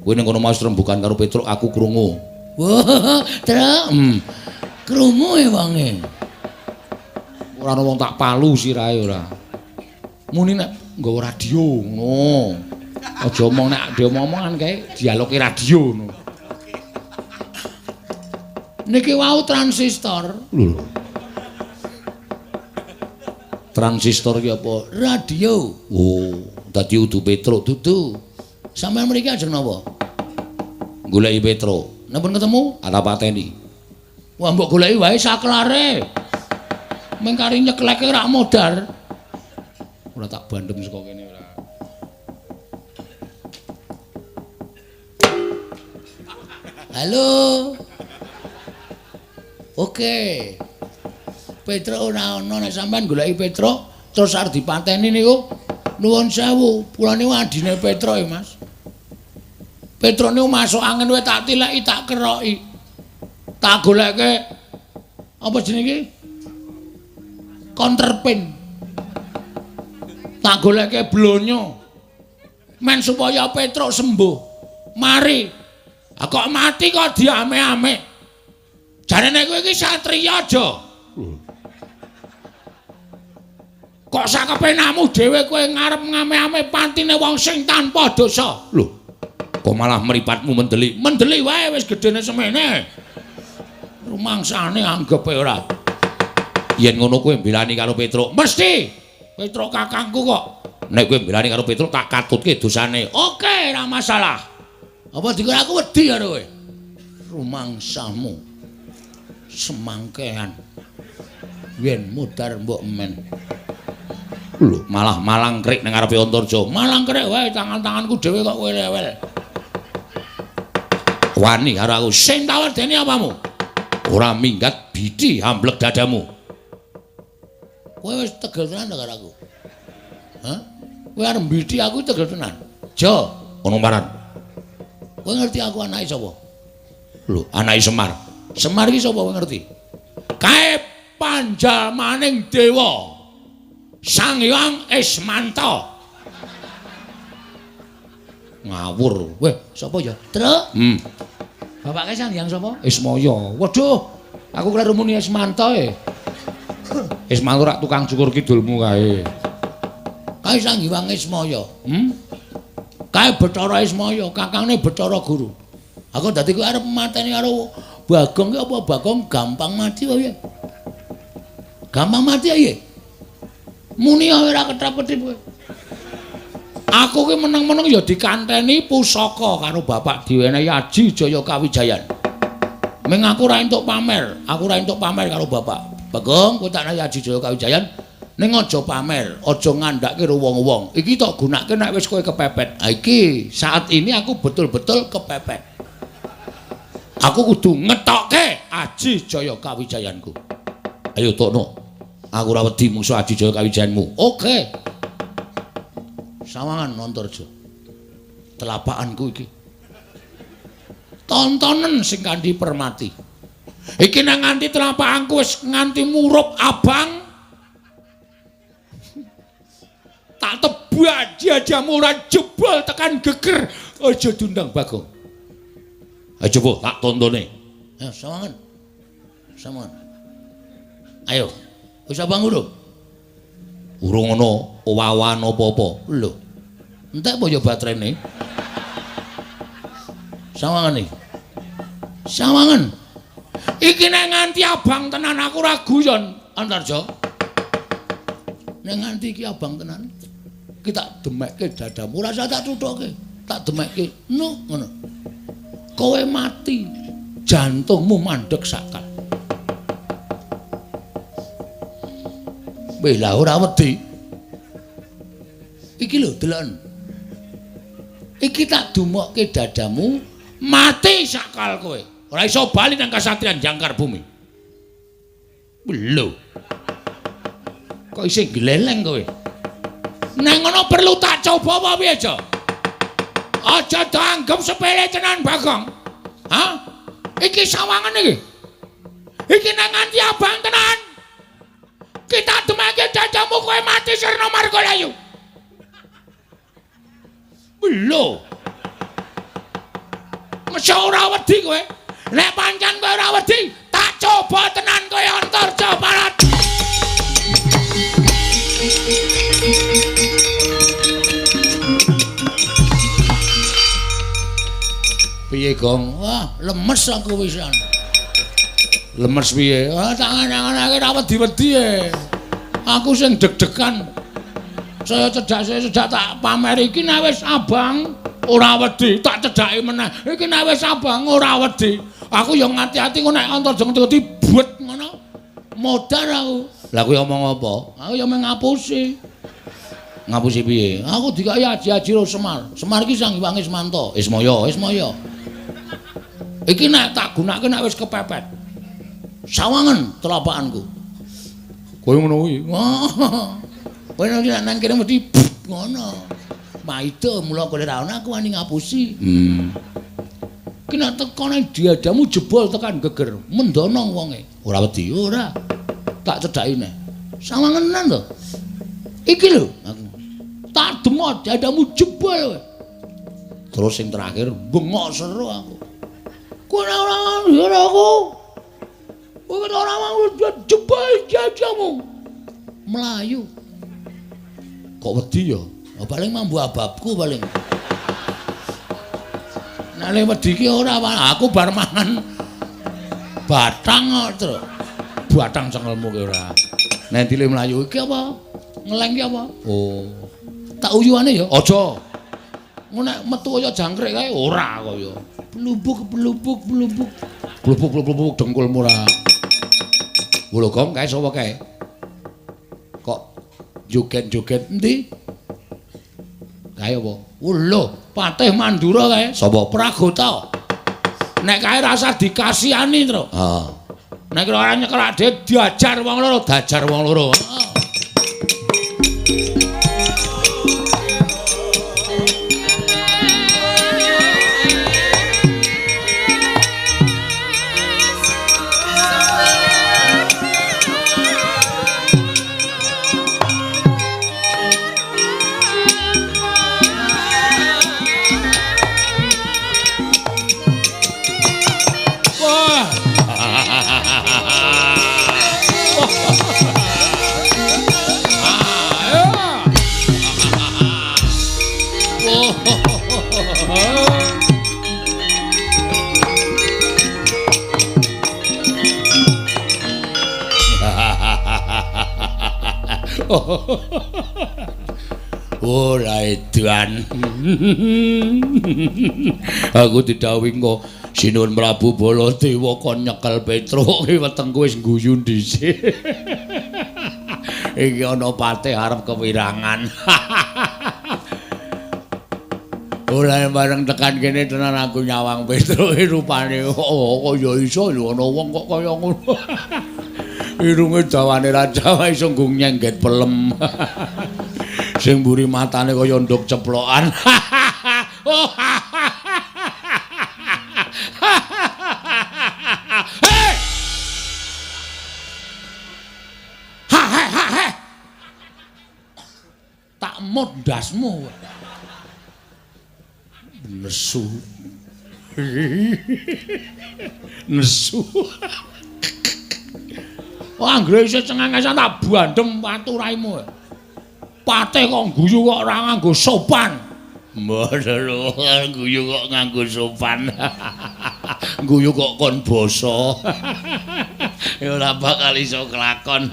Kowe ning kono mau rembukan karo Petruk aku krungu. Wah, Truk. Krungu e wonge. Ora ana wong tak palu sirahe ora. Muni nek nggawa radio ngono. Aja omong nek diomong-omongan kae dialoge radio ngono. Niki wau transistor. Lho. Transistor ki apa? Radio. Oh, dadi udu Petruk dudu. Sampeyan mriki ajeng napa? Goleki Petruk. Napa ketemu? Ata pateni. Wah, mbok goleki wae saklare. Meng kari nyekleke ora modar. Ora tak bandem saka kene ora. Halo. Oke. Petruk ora ana nek sampean goleki Petruk terus arep dipateni niku nuwun sewu, kula niku adine Petruk ya, Mas. Petruk niku masuk angin wae tak tileki, tak keroki. Tak goleke apa jenenge iki? Counterpain. Tak goleke blonyo. Men supaya Petruk sembuh. Mari. Ah kok mati kok diame-ame. Jarene kowe iki satriya aja. Kok sakepenamu dhewe kowe ngarep ngame-ame pantine wong sing tanpa dosa. Lho, kok malah mripatmu mendeli? Mendeli wae wis gedene semene. Rumangsane anggepe ora. Yen ngono kowe mbelani karo Petruk. Mesti. Petruk kakangku kok. Nek kowe mbelani karo Petruk tak katutke dosane. Oke, ora masalah. Apa dikira aku wedi karo kowe? Rumangsamu semangkean. Yen mudar mbok men. Lho, malah malangkrik nang ngarepe Antarja. Malangkrik wae tangan-tanganku dhewe kok kowe rewel. Wani karo aku. Sing tak wedeni apamu? Ora minggat bidi amblek dadamu. Kowe wis tegel tenan karo aku. Hah? Kowe arep mbidi aku tegel tenan. Jo, ono maran. Kowe ngerti aku anake sapa? Lho, anake Semar. Semar iki sapa kowe ngerti? Kae panjalmaning dewa. Sang Hyang Ismanta. Ngawur. Weh, sapa ya? Truk. Bapake Sang Hyang sapa? Ismaya. Waduh, aku kleru muni Ismanta e. Ismanta rak tukang cukur kidulmu kae. Kae Sang Hyang Ismaya. Kae Bathara Ismaya, kakangne Bathara Guru. Aku dadi kowe arep mateni karo Bagong ki apa Bagong gampang mati wae. Gampang mati ya. Muni ora ketap-ketip kowe. Aku ki meneng-meneng ya dikanteni pusaka karo bapak diwenehi Aji Jaya Kawijayan. Ming aku ora entuk pamer, aku ora entuk pamer karo bapak. Bagong, kowe tak nehi Aji Jaya Kawijayan ning aja pamer, aja ngandhake karo wong-wong. Iki tok gunake nek wis kowe kepepet. Ha iki saat ini aku betul-betul kepepet. Aku kudu ngetokke Aji Jaya Kawijayanku. Ayo tokno. Aku ora wedi mungsu Aji Jaya Kawijayanmu. Oke. Sawangan Antarja. Telapakanku iki. Tontonen sing kanthi permati. Iki nang nganti telapakanku wis nganti murup abang. Tak tebak jajamu ora jebol tekan geger. Aja diundang Bagong. Ayo coba tak tontone. Ayo sawangan. Sawangan. Ayo. Wis abang urung? Urung ana owawan apa-apa. Lho. Entek apa ya baterene? Sawangan iki. Sawangan. Iki nek nganti abang tenan aku ora guyon, Antarja. Nek nganti iki abang tenan, iki tak demekke dadamu, ora usah tak thuthuke, tak demekke. No, ngono. Kowe mati, jantungmu mandeg sakal. Weh lah ora wedi. Iki lho deloken. Iki tak dumokke dadamu, mati sakal kowe. Ora iso bali nang kasatriyan Jangkar Bumi. Lho. Kok isih gleleng kowe? Nang ngono perlu tak coba apa piye, Jo? Aja dianggep sepele tenan, Bagong. Hah? Iki sawangan iki. Iki nang nganti abang tenan. Kita demake dadamu kowe mati sirna margalayu. Lho. Mesti ora wedi kowe. Nek pancen kowe ora wedi, tak coba tenan kowe Antarja Barat. Piye, Gong? Wah, lemes aku wisan. Lemes piye? Ah, tangan-tanganake ora wedi-wedi e. Aku sing deg-degan. Saya cedak tak pamer iki nek wis abang ora wedi, tak cedhaki meneh. Iki nek wis abang ora wedi. Aku ya ngati-ati kok nek Antarja ngerti buet ngono. Modar aku. Lah kowe omong apa? Aku ya mung ngapusi. Ngapusi piye? Aku dikai aji-aji ro Semar. Semar iki Sang Hyang Ismanta. Ismaya, Ismaya. Iki nek tak gunake nek wis kepepet. Sawangen telapakanku. Kowe ngono kuwi. Kowe nek nang kene mesti ngono. Maida mula kowe ora ana aku wani ngapusi. Ki nek teko nang diadamu jebol tekan geger, mendono wonge. Ora wedi, ora. Tak cedhaki neh. Sawangenan to. Iki lho aku. Tak demot dadamu jebol. Terus sing terakhir bengok seru aku. Kowe ora ora aku. Kowe ora mau jebol dadamu. Melayu. Kok wedi ya? Oh, paling mambu ababku paling. Nek le wedi ki ora, aku bar mangan batang kok, Tru. Batang cengelmu ki ora. Nek dile mlayu iki apa? Ngeleng ki apa? Oh. Tak uyuane ya? Aja. Ngono nek metu kaya jangkrik kae ora kaya. Blubuk blubuk blubuk. Blubuk blubuk dengkulmu ora. Lho Gong, kae sapa kae? Kok joget-joget endi? Kae apa? Lho, Patih Mandura kae. Sapa? Pragota. Nek kae rasa dikasihani, Tru. Heeh. Nek ora nyekel adhe diajar wong loro, dajar wong loro. Heeh. Ora edan. Aku didhawuhi engko Sinuwun Prabu Baladewa kon nyekel Petruk iki wetengku wis guyu dhisik. Iki ana patih arep kewirangan. Ora bareng tekan kene tenan aku nyawang Petruk rupane oh kaya iso lho ana wong kok kaya ngono. Irunge dawane raja wae iso nggo nyengget pelem. Sing mburi matane kaya nduk ceplokan. Hei! Ha ha ha ha. Tak mot ndasmu. Nesu. Nesu. Wah, anggere isih cengengesan tak bandem watu raimu. Patih kok guyu kok ora nganggo sopan. Mboten lho, guyu kok nganggo sopan. Guyu kok kon basa. Ya ora bakal iso kelakon.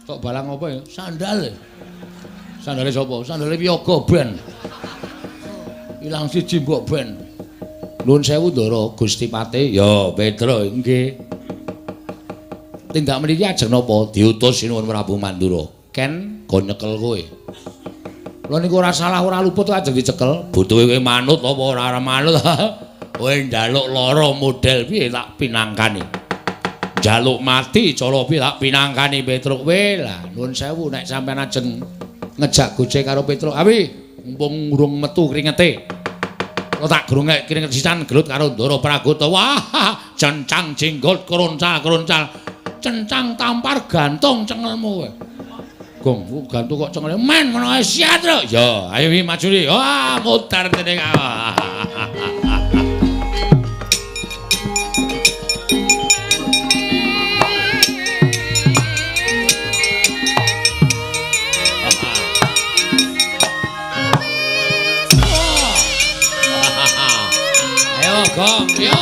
Kok balang apa ya? Sandal. Sandale sapa? Sandale Wiyaga ben. Ilang siji mbok ben. Nuwun sewu Ndara Gusti Patih. Ya, Petro nggih. Tindak mriki ajeng napa? Diutus Sinuwun Prabu Mandura. Ken go nyekel kowe. Lha niku ora salah ora luput ajeng dicekel. Butuhe kowe manut apa ora manut? Kowe njaluk lara model piye tak pinangkani. Njaluk mati cara piye tak pinangkani Petruk kowe. Lah nuwun sewu nek sampean ajeng ngejak gojek karo Petruk. Awi mumpung urung metu kringete. Kok tak grungek kringet sisan gelut karo Ndara Pragota. Wah, cencang jenggot kroncal-kroncal. Cencang tampar gantung cengelmu kowe. Gong, gantung kok cengele men ngono ae siat lho. Ya, ayo wi maju wi. Wah, mutar dene. Ayo, Gong, yo.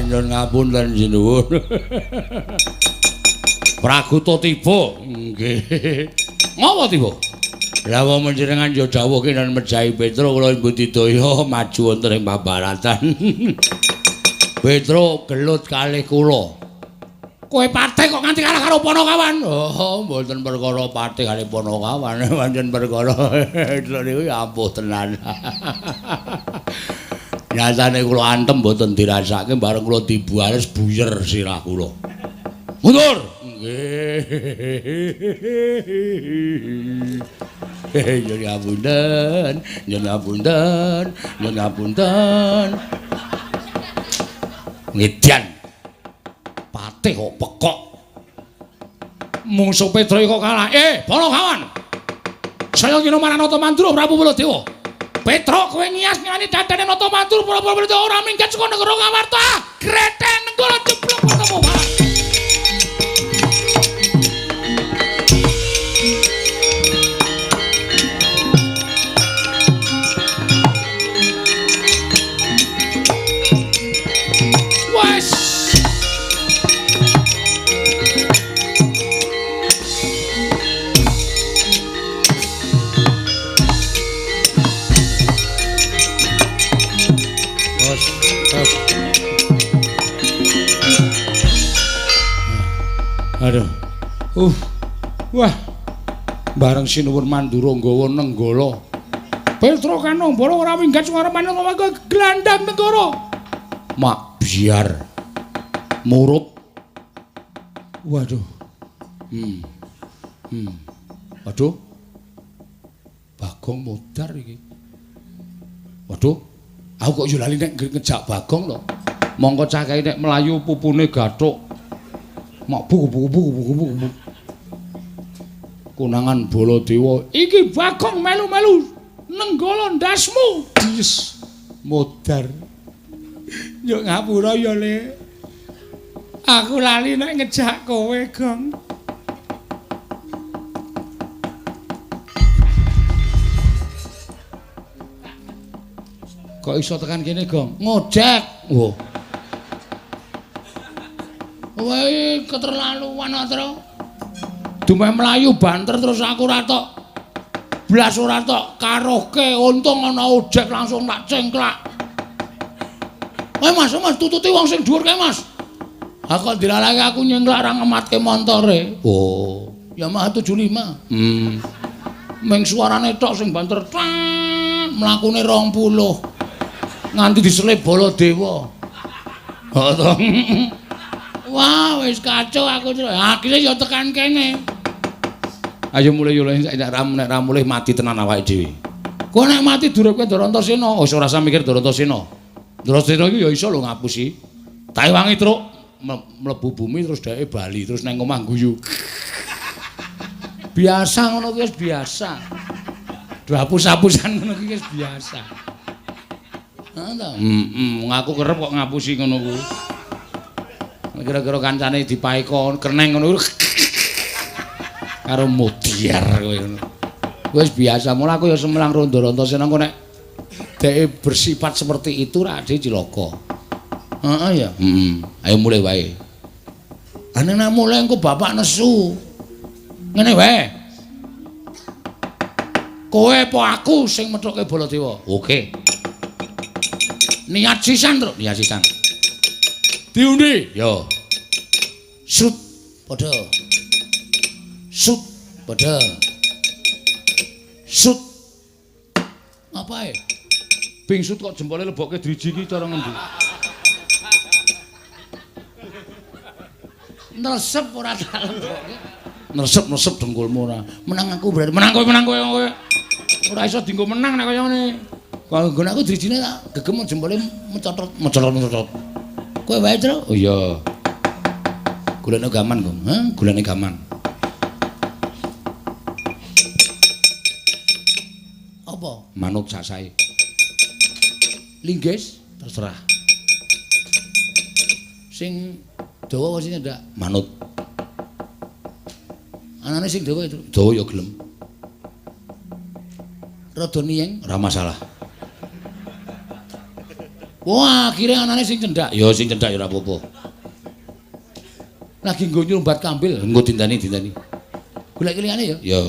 Nyuwun ngapunten sinuwun. Praguta tiba. Nggih. Ngapa tiba? Lah wong panjenengan ya dawuh kinan mejahi Petro kula budidaya maju wonten ing pabaratan. Petro gelut kalih kula. Kowe patih kok nganti kalah karo Panakawan? Oh, mboten perkara patih kalih Panakawan, pancen perkara niku ampuh tenan. Nyatane kula antem mboten dirasake bareng kula dibuares buyer sirah kula. Mundur. Nggih. Nyuwun ngapunten, nyuwun ngapunten, nyuwun ngapunten. Ngedian. Patih kok pekok. Mungsuh Petro kok kalah. Panakawan. Saya kira marang Nata Mandura Prabu Baladewa. Petro kowe ngias ngilani dadane Nata Mandura Prabu Baladewa ora minggat saka negara Ngamarta. Greten nenggala jeblok ketemu barang. Wes. Aduh. Wah. Bareng sinuwun Mandura nggawa nenggala. Petro Kanong bala ora minggat suwarane glandang negara. Mak biar murup. Waduh. Waduh. Bagong modar iki. Waduh. Aku kok yo lali nek ngejak Bagong to. Mongko cah kae nek mlayu pupune gathuk. Mak buku buku buku buku buku. Konangan Baladewa, iki Bagong melu-melu nenggala ndasmu. Yes, modar. Yo ngapura ya, Le. Aku lali nek ngejak kowe, Gong. Kok iso tekan kene, Gong? Ngojek. Wah. Kowe keterlaluan, Tru. Dumeh mlayu banter terus aku ora tok. Blas ora tok karohke, untung ana ojek langsung tak cengklak. "Eh Mas, Mas tututi wong sing dhuwur kae, Mas." Ha kok dilalake aku nyengklak ra ngematke montore. Oh, Yamaha 75. Ming suarane tok sing banter mlakune 20. Nganti diselip Baladewa. Wah, wis kacau aku. Akhire ya tekan kene. Ayo mulih yo nek ra mulih mati tenan awake dhewe. Kowe nek mati duripke Ndarantasena, wis ora usah mikir Ndarantasena. Ndarantasena iki ya iso lho ngapusi. Tak ewangi truk mlebu bumi terus dheke bali terus nang omah guyu. Biasa ngono kuwi wis biasa. Do hapus-hapusan ngono kuwi wis biasa. Heeh ta? Heeh, aku kerep kok ngapusi ngono kuwi. Kira-kira kancane dipaeka keneng ngono karo modiar kowe ngono. Wis biasa, mula aku ya semelang ro Ndarantasena engko nek dheke bersifat seperti itu ra ade cilaka. Heeh ya. Heeh. Ayo mulih wae. Lah nek mulih engko bapak nesu. Ngene wae. Kowe apa aku sing methuke Baladewa? Oke. Niat sisan, Truk. Niat sisan. Diundi. Yo. Sut padha. Sut padha. Sut. Apae? Bingsut kok jempole lebokke driji iki cara ngendi? Nresep ora tak lebokke. Nresep-nresep dengkulmu ora. Menang aku berarti menang kowe, menang kowe kowe. Ora iso dienggo menang nek kaya ngene. Kok nggon aku drijine tak gegem jempole mecotot, mecotot-mecotot. Kowe wae, Tru. Oh iya. Golekne gaman, Gong. Hah, golekne gaman. Apa? Manut sasae. Linggis terserah. Sing dawa apa sing ndak? Manut. Anane sing dawa itu. Dawa ya gelem. Rada niyeng ora masalah. Wah, akhire anane sing cendhak. Ya sing cendhak ya ora apa-apa. Lagi nggo nyumbat kambil, nggo dintani-dintani. Golek liyane ya? Ya.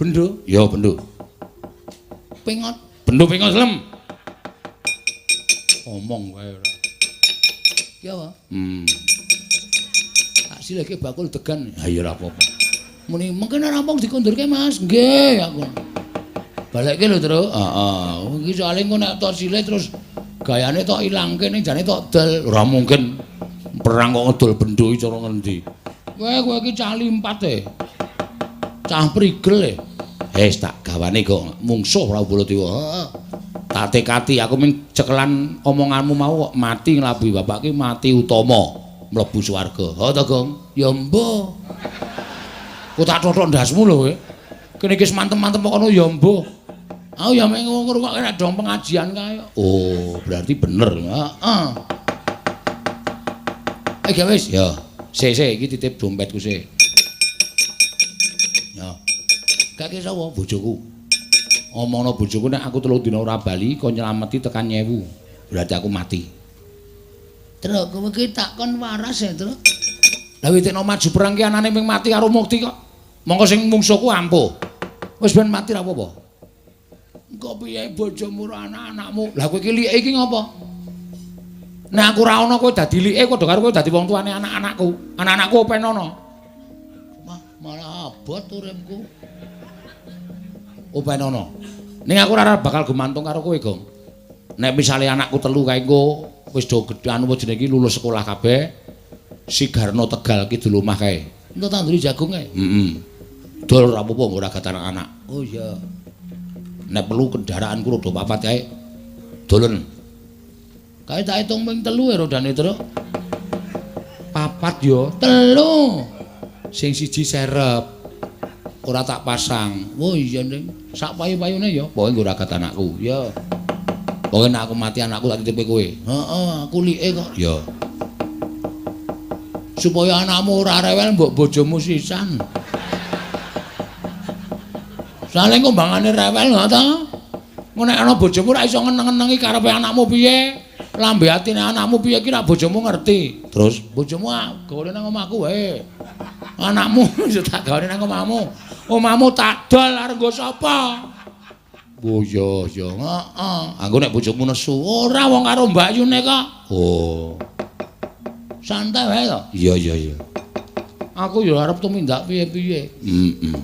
Bendo? Ya, bendo. Pengot? Bendo pengot lem. Omong wae ora. Ki apa? Tak silihke bakul degan. Ha ya ora apa-apa. Muni mengke nek rampung dikondurke, Mas. Nggih, aku. Balekke lho, Tru. Heeh. Iki soalé engko nek tok silih terus gayane tok ilangke ning jane tok dol. Ora mungkin perang kok ngedol bendo iki cara ngendi. Kowe kowe iki cah limpat e. Cah prigel e. Wis tak gawane kok mungsuh Prabu Baladewa. Heeh. Tak tekati aku ming cekelan omonganmu mau kok mati nglabuhi bapak ki mati utama mlebu swarga. Ha ta, Gong? Ya mbuh. Ku tak thothok ndasmu lho kowe. Kene iki wis mantem-mantem kok kono ya mbuh. Aku ya mek ngrungokke nek dong pengajian kae. Oh, berarti bener. Heeh. Eh, ya wis, ya. Sik, sik iki titip dompetku sik. Ya. Kake sapa? Bojoku. Omongno bojoku nek aku 3 dina ora bali kon nylameti tekan 1000. Berarti aku mati. Truk, kowe iki takon waras ya, Truk. Lah witekno maju perang ki anane ping mati karo mukti kok. Mongko sing mungsuhku ampuh. Wis ben mati ra apa-apa. Engko piye bojomu ro anak-anakmu? Lah kowe iki like iki ngopo? Nek aku ora ana kowe dadi like padha karo kowe dadi wong tuane anak-anakku. Anak-anakku open ana. Mah malah abot uripku. Open ana. Ning aku ora bakal gumantung karo kowe, Gong. Nek misale anakku 3 kae engko wis do gedhe anu jenenge iki lulus sekolah kabeh. Si Garno Tegal kidul omah kae. Entuk tanduri jagung kae. Heeh. Dol ora apa-apa ora gat anak-anak. Oh iya. Nek perlu kendaraanku roda papat kae. Dolen. Kae tak hitung ping 3 ya rodane, Truk. 4 ya, 3. Sing siji serep. Ora tak pasang. Oh iya, Ning. Sak payu-payune ya, pokoke nggo ragat anakku. Ya. Pokoke nek aku mati anakku tak titipe kowe. Heeh, aku like kok. Ya. Supaya anakmu ora rewel mbok bojomu sisan. Saling kumbangane rewel ngono ta? Engko nek ana bojomu ora iso ngeneng-ngenengi karepe anakmu piye? Lambe atine anakmu piye ki ra bojomu ngerti. Terus bojomu gawane nang omahku wae. Anakmu tak gawane nang omahmu. Omahmu tak dol arep nggo sapa? Oh iya iya, heeh. Anggo nek bojomu nesu, ora wong karo mbakyune kok. Oh. Santai wae to. Iya iya iya. Aku ya arep tumindak piye-piye. Heeh.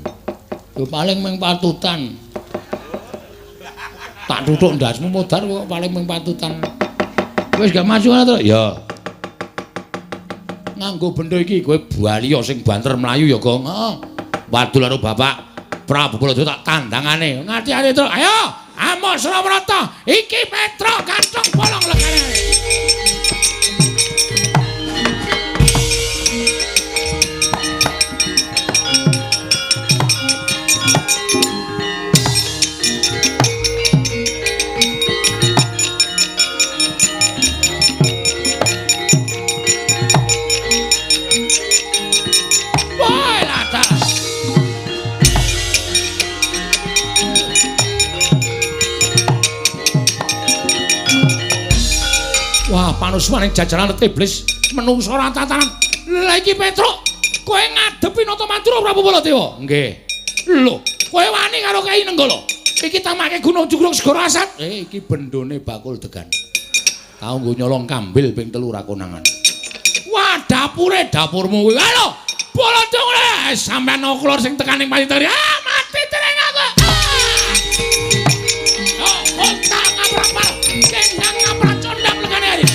Ya paling mung patutan. Tak tutuk ndasmu modar kok paling mung patutan. Wis gak maju ana to? Ya. Nganggo benda iki kowe bali ya sing banter mlayu ya, Gong. Heeh. Wadul karo Bapak Prabu Baladewa tak tandangane. Ngati-ati, Truk. Ayo, amok Surawarata. Iki Petruk kathok bolong legane. Wah, panusmaning jajaran iblis menungso ora tatanan. Lha iki Petruk, kowe ngadepi Nata Madura Prabu Baladewa? Nggih. Lho, kowe wani karo Kyai Nenggala? Iki tamake Gunung Jugruk Segara Asat. Iki bendone bakul degan. Tau nggo nyolong kambil ping 3 ra konangan. Wah, dapure dapurmu kuwi. Halo, Baladewa sampean oklor sing tekaning payitari. Ah, mati dereng aku. Oh, otak ngaprapal. Kendang ngaprak condang legane hari.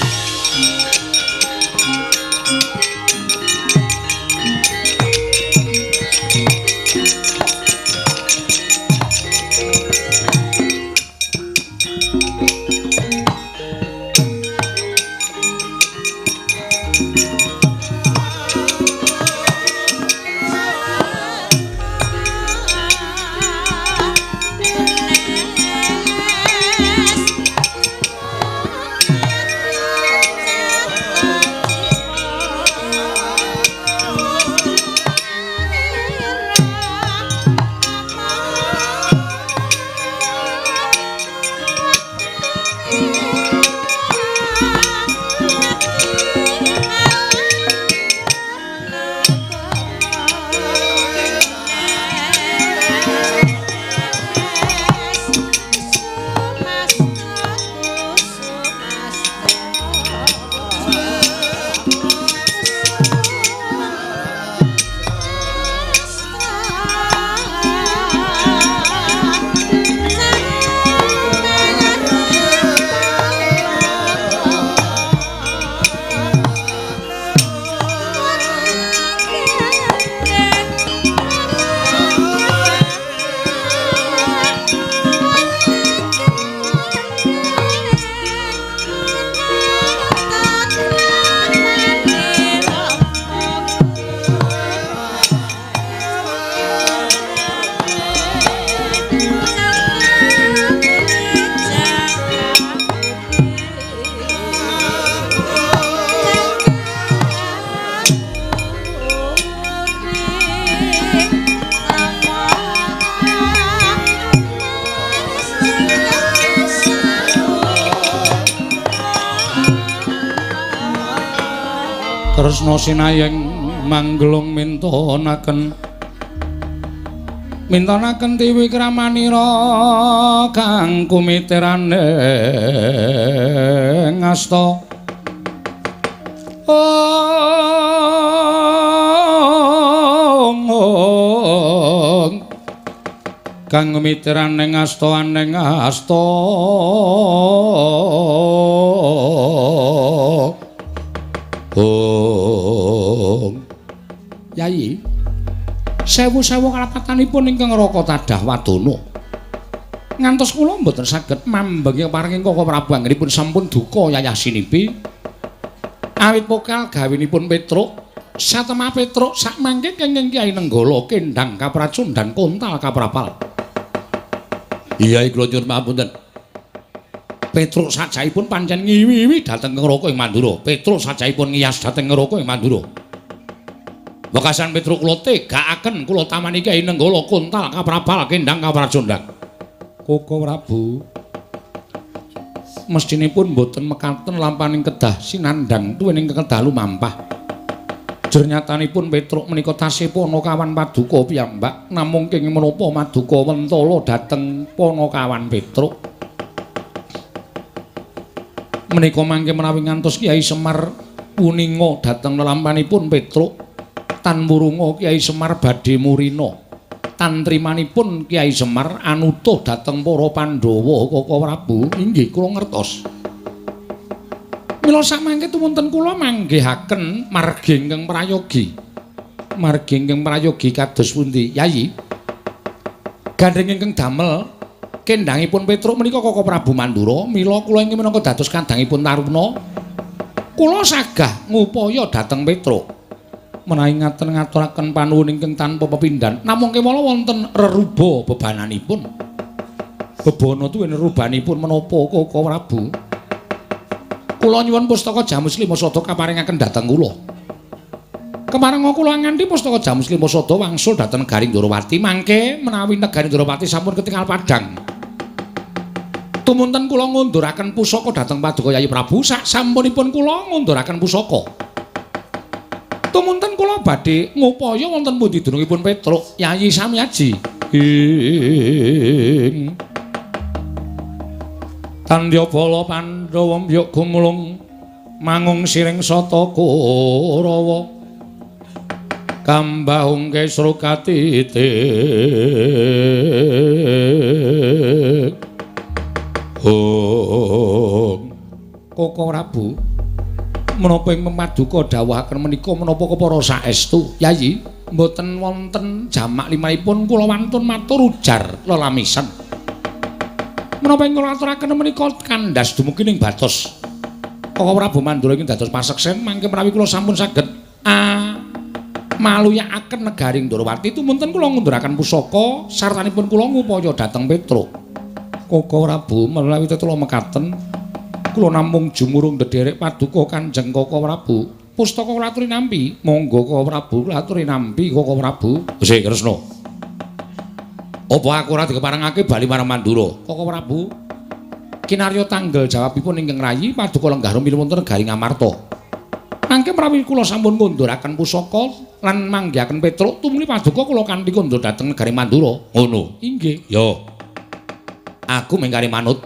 Kresna sinayeng manggelung mintonaken mintonaken tiwi kramanira kang kumitirane ngasta. Ong kang kumitirane ngasta aneng asta. Ong Yai, sewu-sewu kalapatanipun ingkang Raka Tadah Wadana. Ngantos kula mboten saged mambengi paringing Koko Prabu anggenipun sampun duka yayah sinipi. Awit pokal gawinipun Petruk, satemah Petruk sakmangke kenging Kyai Nenggala kendhang kapracundan kontal kaprapal. Iya kula nyuwun pangapunten. Petruk sajaipun pancen ngiwi-iwi dhateng Ngroko ing Mandura. Petruk sajaipun ngiyas dhateng Ngroko ing Mandura. Wekasan Petruk kula tegakaken kula tamani Kyai Nenggala kontal kaprapal kendhang kapracundan. Koko Prabu mestinipun mboten mekaten lampaning kedah sinandhang tuwining kedah lumampah. Jernyatanipun Petruk menika tasih panakawan paduka piyambak, namung kenging menapa maduka mentala dhateng panakawan Petruk. Menika mangke menawi ngantos Kyai Semar puninga dhateng lelampanipun Petruk, tan wurunga Kyai Semar badhe murina. Tantrimanipun Kyai Semar anutuh dhateng para Pandhawa Koko Prabu. Inggih kula ngertos. Mila samangke tumunten kula manggihaken margi ingkang prayogi. Margi ingkang prayogi kados pundi, Yayi? Gandheng ingkang damel kendhangipun Petruk menika Koko Prabu Mandura, mila kula ingkang minangka dados kandhangipun Taruna, kula sagah ngupaya dhateng Petruk. Menawi ngaten ngaturaken panuwun ingkang tanpa pepindhan, namung kewala wonten reruba bebananipun. Bebana tuwin rerubanipun menapa Koko Prabu? Kula nyuwun pustaka Jamus Lima Sada kaparingaken dhateng kula. Keparenga kula nganti pustaka Jamus Lima Sada wangsul dhateng negari Ndorowati, mangke menawi negari Ndorowati sampun ketingal padhang. Tumunten kula ngunduraken pusaka dhateng Paduka Yayi Prabu, sak sampunipun kula ngunduraken pusaka. Tumunten kula badhe ngupaya wonten pundi dunungipun Petruk Yayi Samyaji. Ing Tandya bala Pandhawa mbyuk gumulung mangung siring sata Kurawa. Kambahung kesru katitik. Hong Koko Prabu, menapa ing pemaduka dawuhaken menika menapa kepara saestu? Yayi, mboten wonten jamak limrahipun kula wantun matur ujar lelamisan. Menapa ing kula aturaken menika kandhas dumugi ning batos. Koko Prabu Mandura ing dados paseksen mangke menawi kula sampun saged maluyakaken negari Ndorowati, tumunten kula ngunduraken pusaka sartanipun kula ngupaya dhateng Petruk. Koko Prabu, menawi tetula mekaten kula namung jumurung ndederek paduka Kanjeng Koko Prabu. Pustaka kula aturi nampi. Monggo Koko Prabu, kula aturi nampi Koko Prabu. Wis Kresna. Apa aku ora dikeparengake bali marang Mandura? Koko Prabu, kinarya tanggel jawabipun ingkang rayi paduka lenggah rumiyin wonten negari Ngamarta. Mangke menawi kula sampun ngunduraken pusaka lan manggihaken Petruk, tumuli paduka kula kanthi kondur dhateng negari Mandura. Ngono. Inggih. Yo. Aku mengkari manut.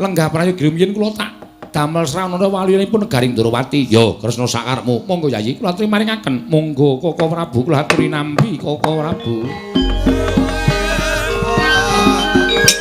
Lenggah prayogi rumiyin kula tak damel sranana waliyipun negari Ndorowati. Yo, Kresna sakarepmu. Monggo Yayi, kula aturi maringaken. Monggo Koko Prabu, kula aturi nampi Koko Prabu. Yes.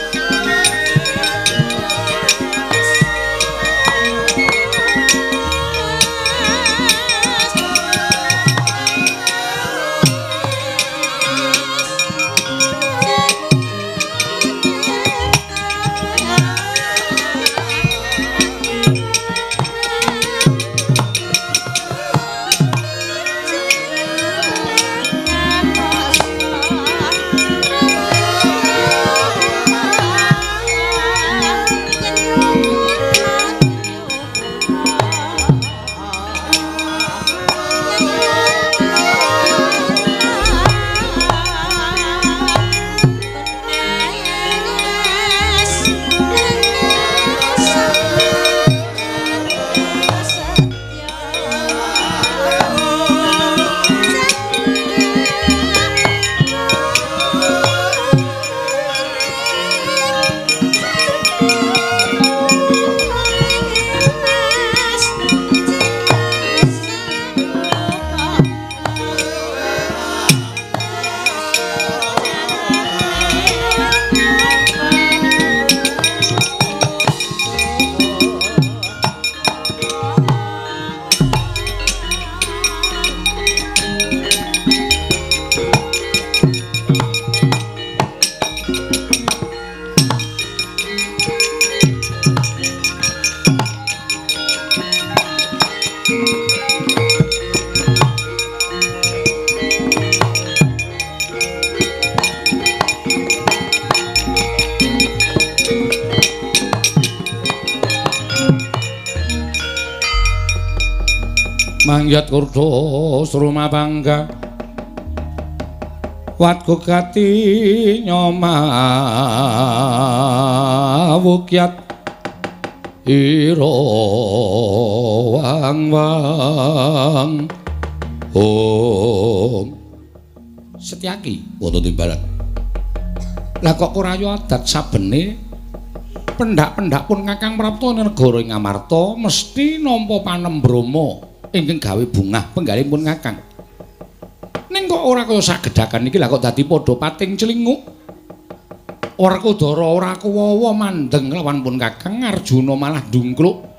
Mangyat kurdo sruma bangga watku gati nyoma wukyat ira wang wang om. Setyaki wonten timbalan. Lah kok ora yo adat sabene pendak-pendak pun Kakang Prapta negara ing Ngamarta mesti nampa panembrama ingkang gawe bungah penggalipun Kakang. Ning kok ora kaya sagedhakan iki lah kok dadi padha pating clinguk. Werkudara ora kuwawa mandeng lawan pun Kakang, Arjuna malah ndungkluk.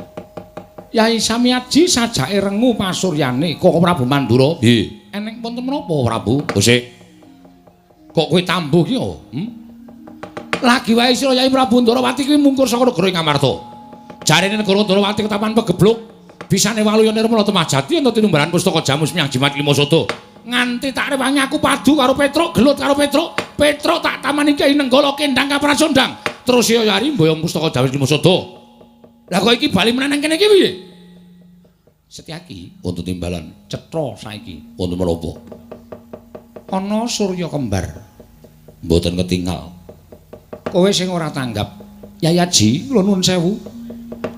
Yai Samyaji sajake rengu pasuryane Koko Prabu Mandura. Nggih. Eneng wonten menapa Prabu? Sik. Kok kowe tambuh ki yo? Lagi wae sira Yai Prabu Ndarawati kuwi mungkur saka negara Ngamarta. Jarene negara Ndarawati ketapan pegebluk, bisane waluya nirmala temajati ento tinumbalan pustaka Jamus Miang Jimat Lima Sada. Nganti tak rewangi aku padu karo Petruk, gelut karo Petruk, Petruk tak tamani Kyai Nenggala kendang kaprasondang. Terus ya yari mboyong pustaka Jamus Lima Sada. Lah kok iki bali meneh nang kene iki piye? Setyaki wonten timbalan cetha saiki wonten menapa? Ana surya kembar mboten ketingal. Kowe sing ora tanggap. Yai Aji, kula nuwun sewu.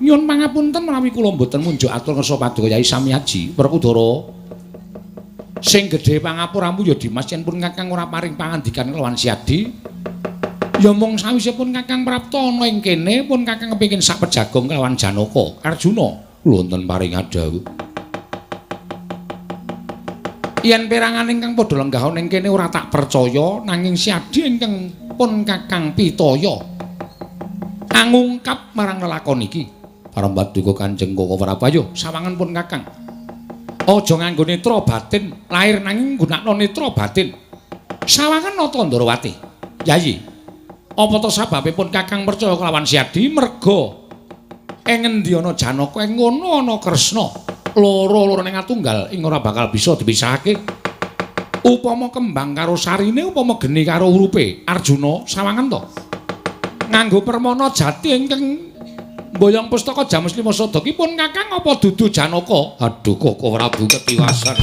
Nyuwun pangapunten menawi kula mboten munjuk atur ngersa paduka Yai Samyaji Werkudara. Sing gedhe pangapuramu ya Dimas yen pun Kakang ora paring pangandikan kelawan Siadi. Ya mung sawisipun Kakang Prapta ana ing kene pun Kakang kepengin sak pejagong kelawan Janaka Arjuna. Kula wonten paring dawuh. Yen perangan ingkang padha lenggah ana ing kene ora tak percaya, nanging Siadi ingkang pun Kakang pitaya angungkap marang lelakon iki. Para paduka Kanjeng Koko Prabu, ayo sawangan pun Kakang. Aja nganggo netra batin lahir nanging nggunakno netra batin. Sawangan nata Ndarawati. Yayi, apa to sababe pun Kakang percaya kelawan Siadi? Merga ing ngendi ana Janaka ing ngono ana Kresna. Loro-lorone ngatunggal ing ora bakal bisa dipisahake. Upama kembang karo sarine, upama geni karo urupe. Arjuna sawangan to. Nganggo permana jati ingkang mboyong pustaka Jamus Lima Sada ki pun Kakang apa dudu Janaka? Aduh Koko Prabu ketiwasan.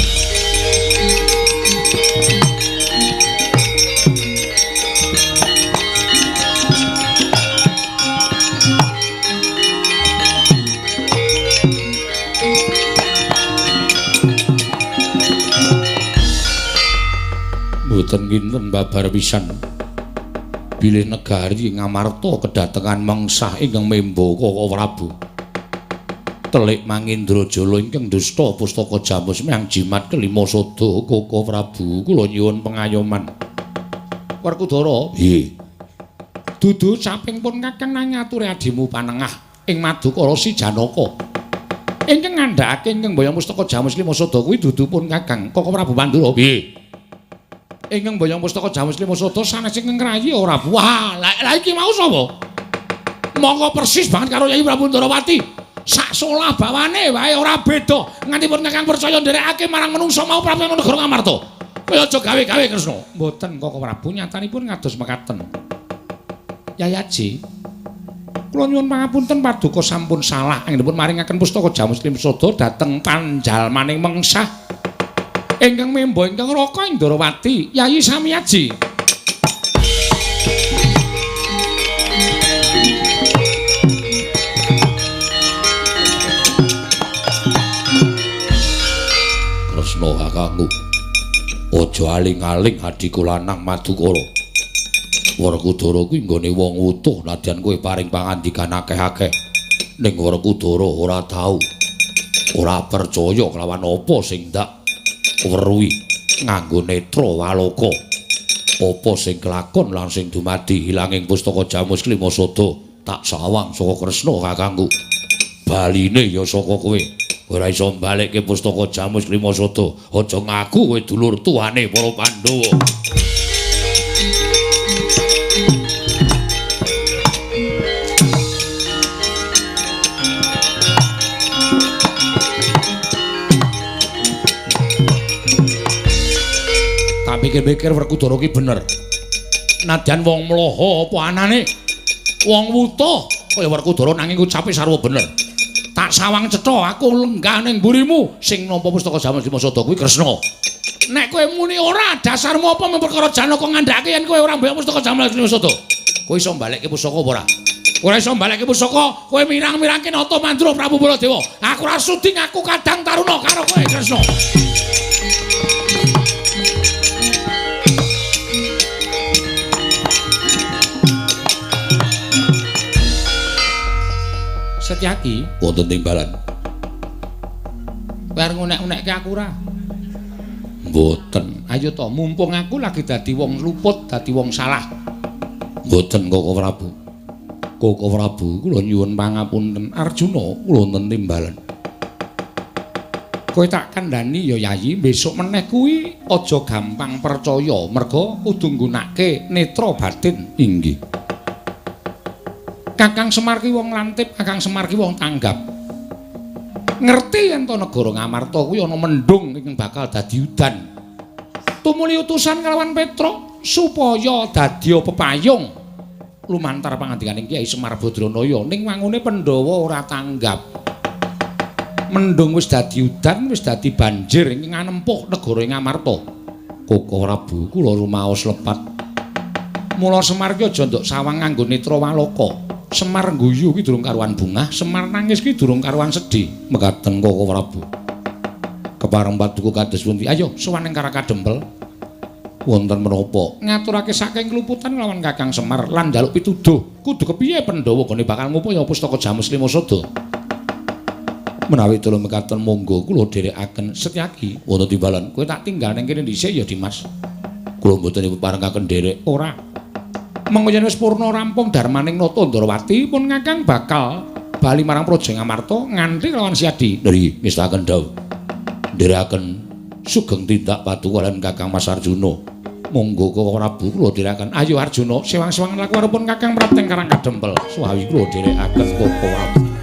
Mboten kinten babar pisan. Bilih negari Ngamarta kedatengan mengsah ingkang memba Koko Prabu. Telik Mangindrajala ingkang dusta pustaka Jamus Miang Jimat kelima sada Koko Prabu kula nyuwun pengayoman. Werkudara, nggih. Dudu caping pun Kakang nang ngaturi adimu panengah ing Madukara si Janaka. Ingkang ngandhakake ingkang mboyong pustaka Jamus Lima Sada kuwi dudu pun Kakang Koko Prabu Mandura. Nggih. Ingkang mboyong pustaka Jamus Lima Sada sanes ingkang ngrayi ora. Wah, lha iki mau sapa? Monggo persis banget karo Yai Prabu Ndarawati. Sak solah bawane wae ora beda. Nganti pun Kakang percaya nderekake marang menungsa mau prapta negara Ngamarta. Kowe aja gawe-gawe Kresna. Mboten Koko Prabu, nyatanipun ngados mekaten. Yai Aji, kula nyuwun pangapunten paduka sampun salah anggenipun maringaken pustaka Jamus Lima Sada dhateng panjalmaning mengsah ingkang memba ingkang raka ing Ndarawati, Yayi Samyaji. Kresna kakangku, aja aling-aling adhiku lanang Madukara. Werkudara kuwi nggone wong utuh nadyan kowe paring pangandikan akeh-akeh. Ning Werkudara ora tau ora percaya kelawan apa sing ndak weruhi nganggo netra waloka. Apa sing kelakon lan sing dumadi hilanging pustaka Jamus Lima Sada tak sawang saka Kresna kakangku. Baline ya saka kowe. Ora iso mbalekke pustaka Jamus Lima Sada. Aja ngaku kowe dulur tuane para Pandhawa. Pikir-pikir Werkudara ki bener. Nadyan wong mloho apa anane? Wong wuta kaya Werkudara nanging ucape sarwa bener. Tak sawang cetha aku lenggah ning mburimu sing nampa pustaka Jamus Lima Sada kuwi Kresna. Nek kowe muni ora, dasarmu apa mung perkara Janaka ngandhake yen kowe ora mbayar pustaka Jamus Lima Sada? Kowe iso mbalekke pusaka apa ora? Ora iso mbalekke pusaka, kowe mirang-mirangke nata mandra Prabu Baladewa. Aku ora sudi ngaku kadang taruna karo kowe Kresna. Setyaki wonten timbalan. Kowe arep ngunek-unekke aku ora? Mboten. Ayo to, mumpung aku lagi dadi wong luput, dadi wong salah. Mboten Koko Prabu. Koko Prabu, kula nyuwun pangapunten. Arjuna kula wonten timbalan. Kowe tak kandhani ya Yayi, besok meneh kuwi aja gampang percaya, merga kudu nggunakake netra batin. Inggih. Kakang Semar ki wong lantip, Kakang Semar ki wong tanggap. Ngerti yen to negara Ngamarta kuwi ana mendung ingkang bakal dadi udan. Tumuli utusan kalawan Petruk supaya dadi pepayung lumantar pangandikaning Kyai Semar Badranaya ning wangune Pandhawa ora tanggap. Mendung wis dadi udan, wis dadi banjir ingkang nganempuh negara Ngamarta. Koko Prabu, kula rumaos lepat. Mula Semar ki aja ndok sawang nganggo netra waloka. Semar guyu ki durung karuan bungah, Semar nangis ki durung karuan sedih. Mekaten Koko Prabu. Kepareng paduka kados pundi? Ayo sowan ing Karakadempel. Wonten menapa? Ngaturake saking kluputan lawan Kakang Semar lan njaluk pituduh. Kudu kepiye Pandhawa gone bakal ngupaya pustaka Jamus Lima Sada. Menawi dalu mekaten monggo kula dherekaken. Setyaki wonten timbalan. Kowe tak tinggal ning kene dhisik ya Dimas. Kula mboten parengaken dherek. Ora. Mengko yen wis purna rampung darmaning Nata Ndrawati pun Kakang bakal bali marang Praja Ngamarta nganti lawan Siadi. Nggih, ngestaken dawuh. Nderekaken sugeng tindak paduka lan Kakang Mas Arjuna. Monggo Koko Prabu kula dherekaken. Ayo Arjuna, sewang-sewangan laku arepun Kakang mrapteng Karang Kadempel. Suwawi kula dherekaken Koko Prabu.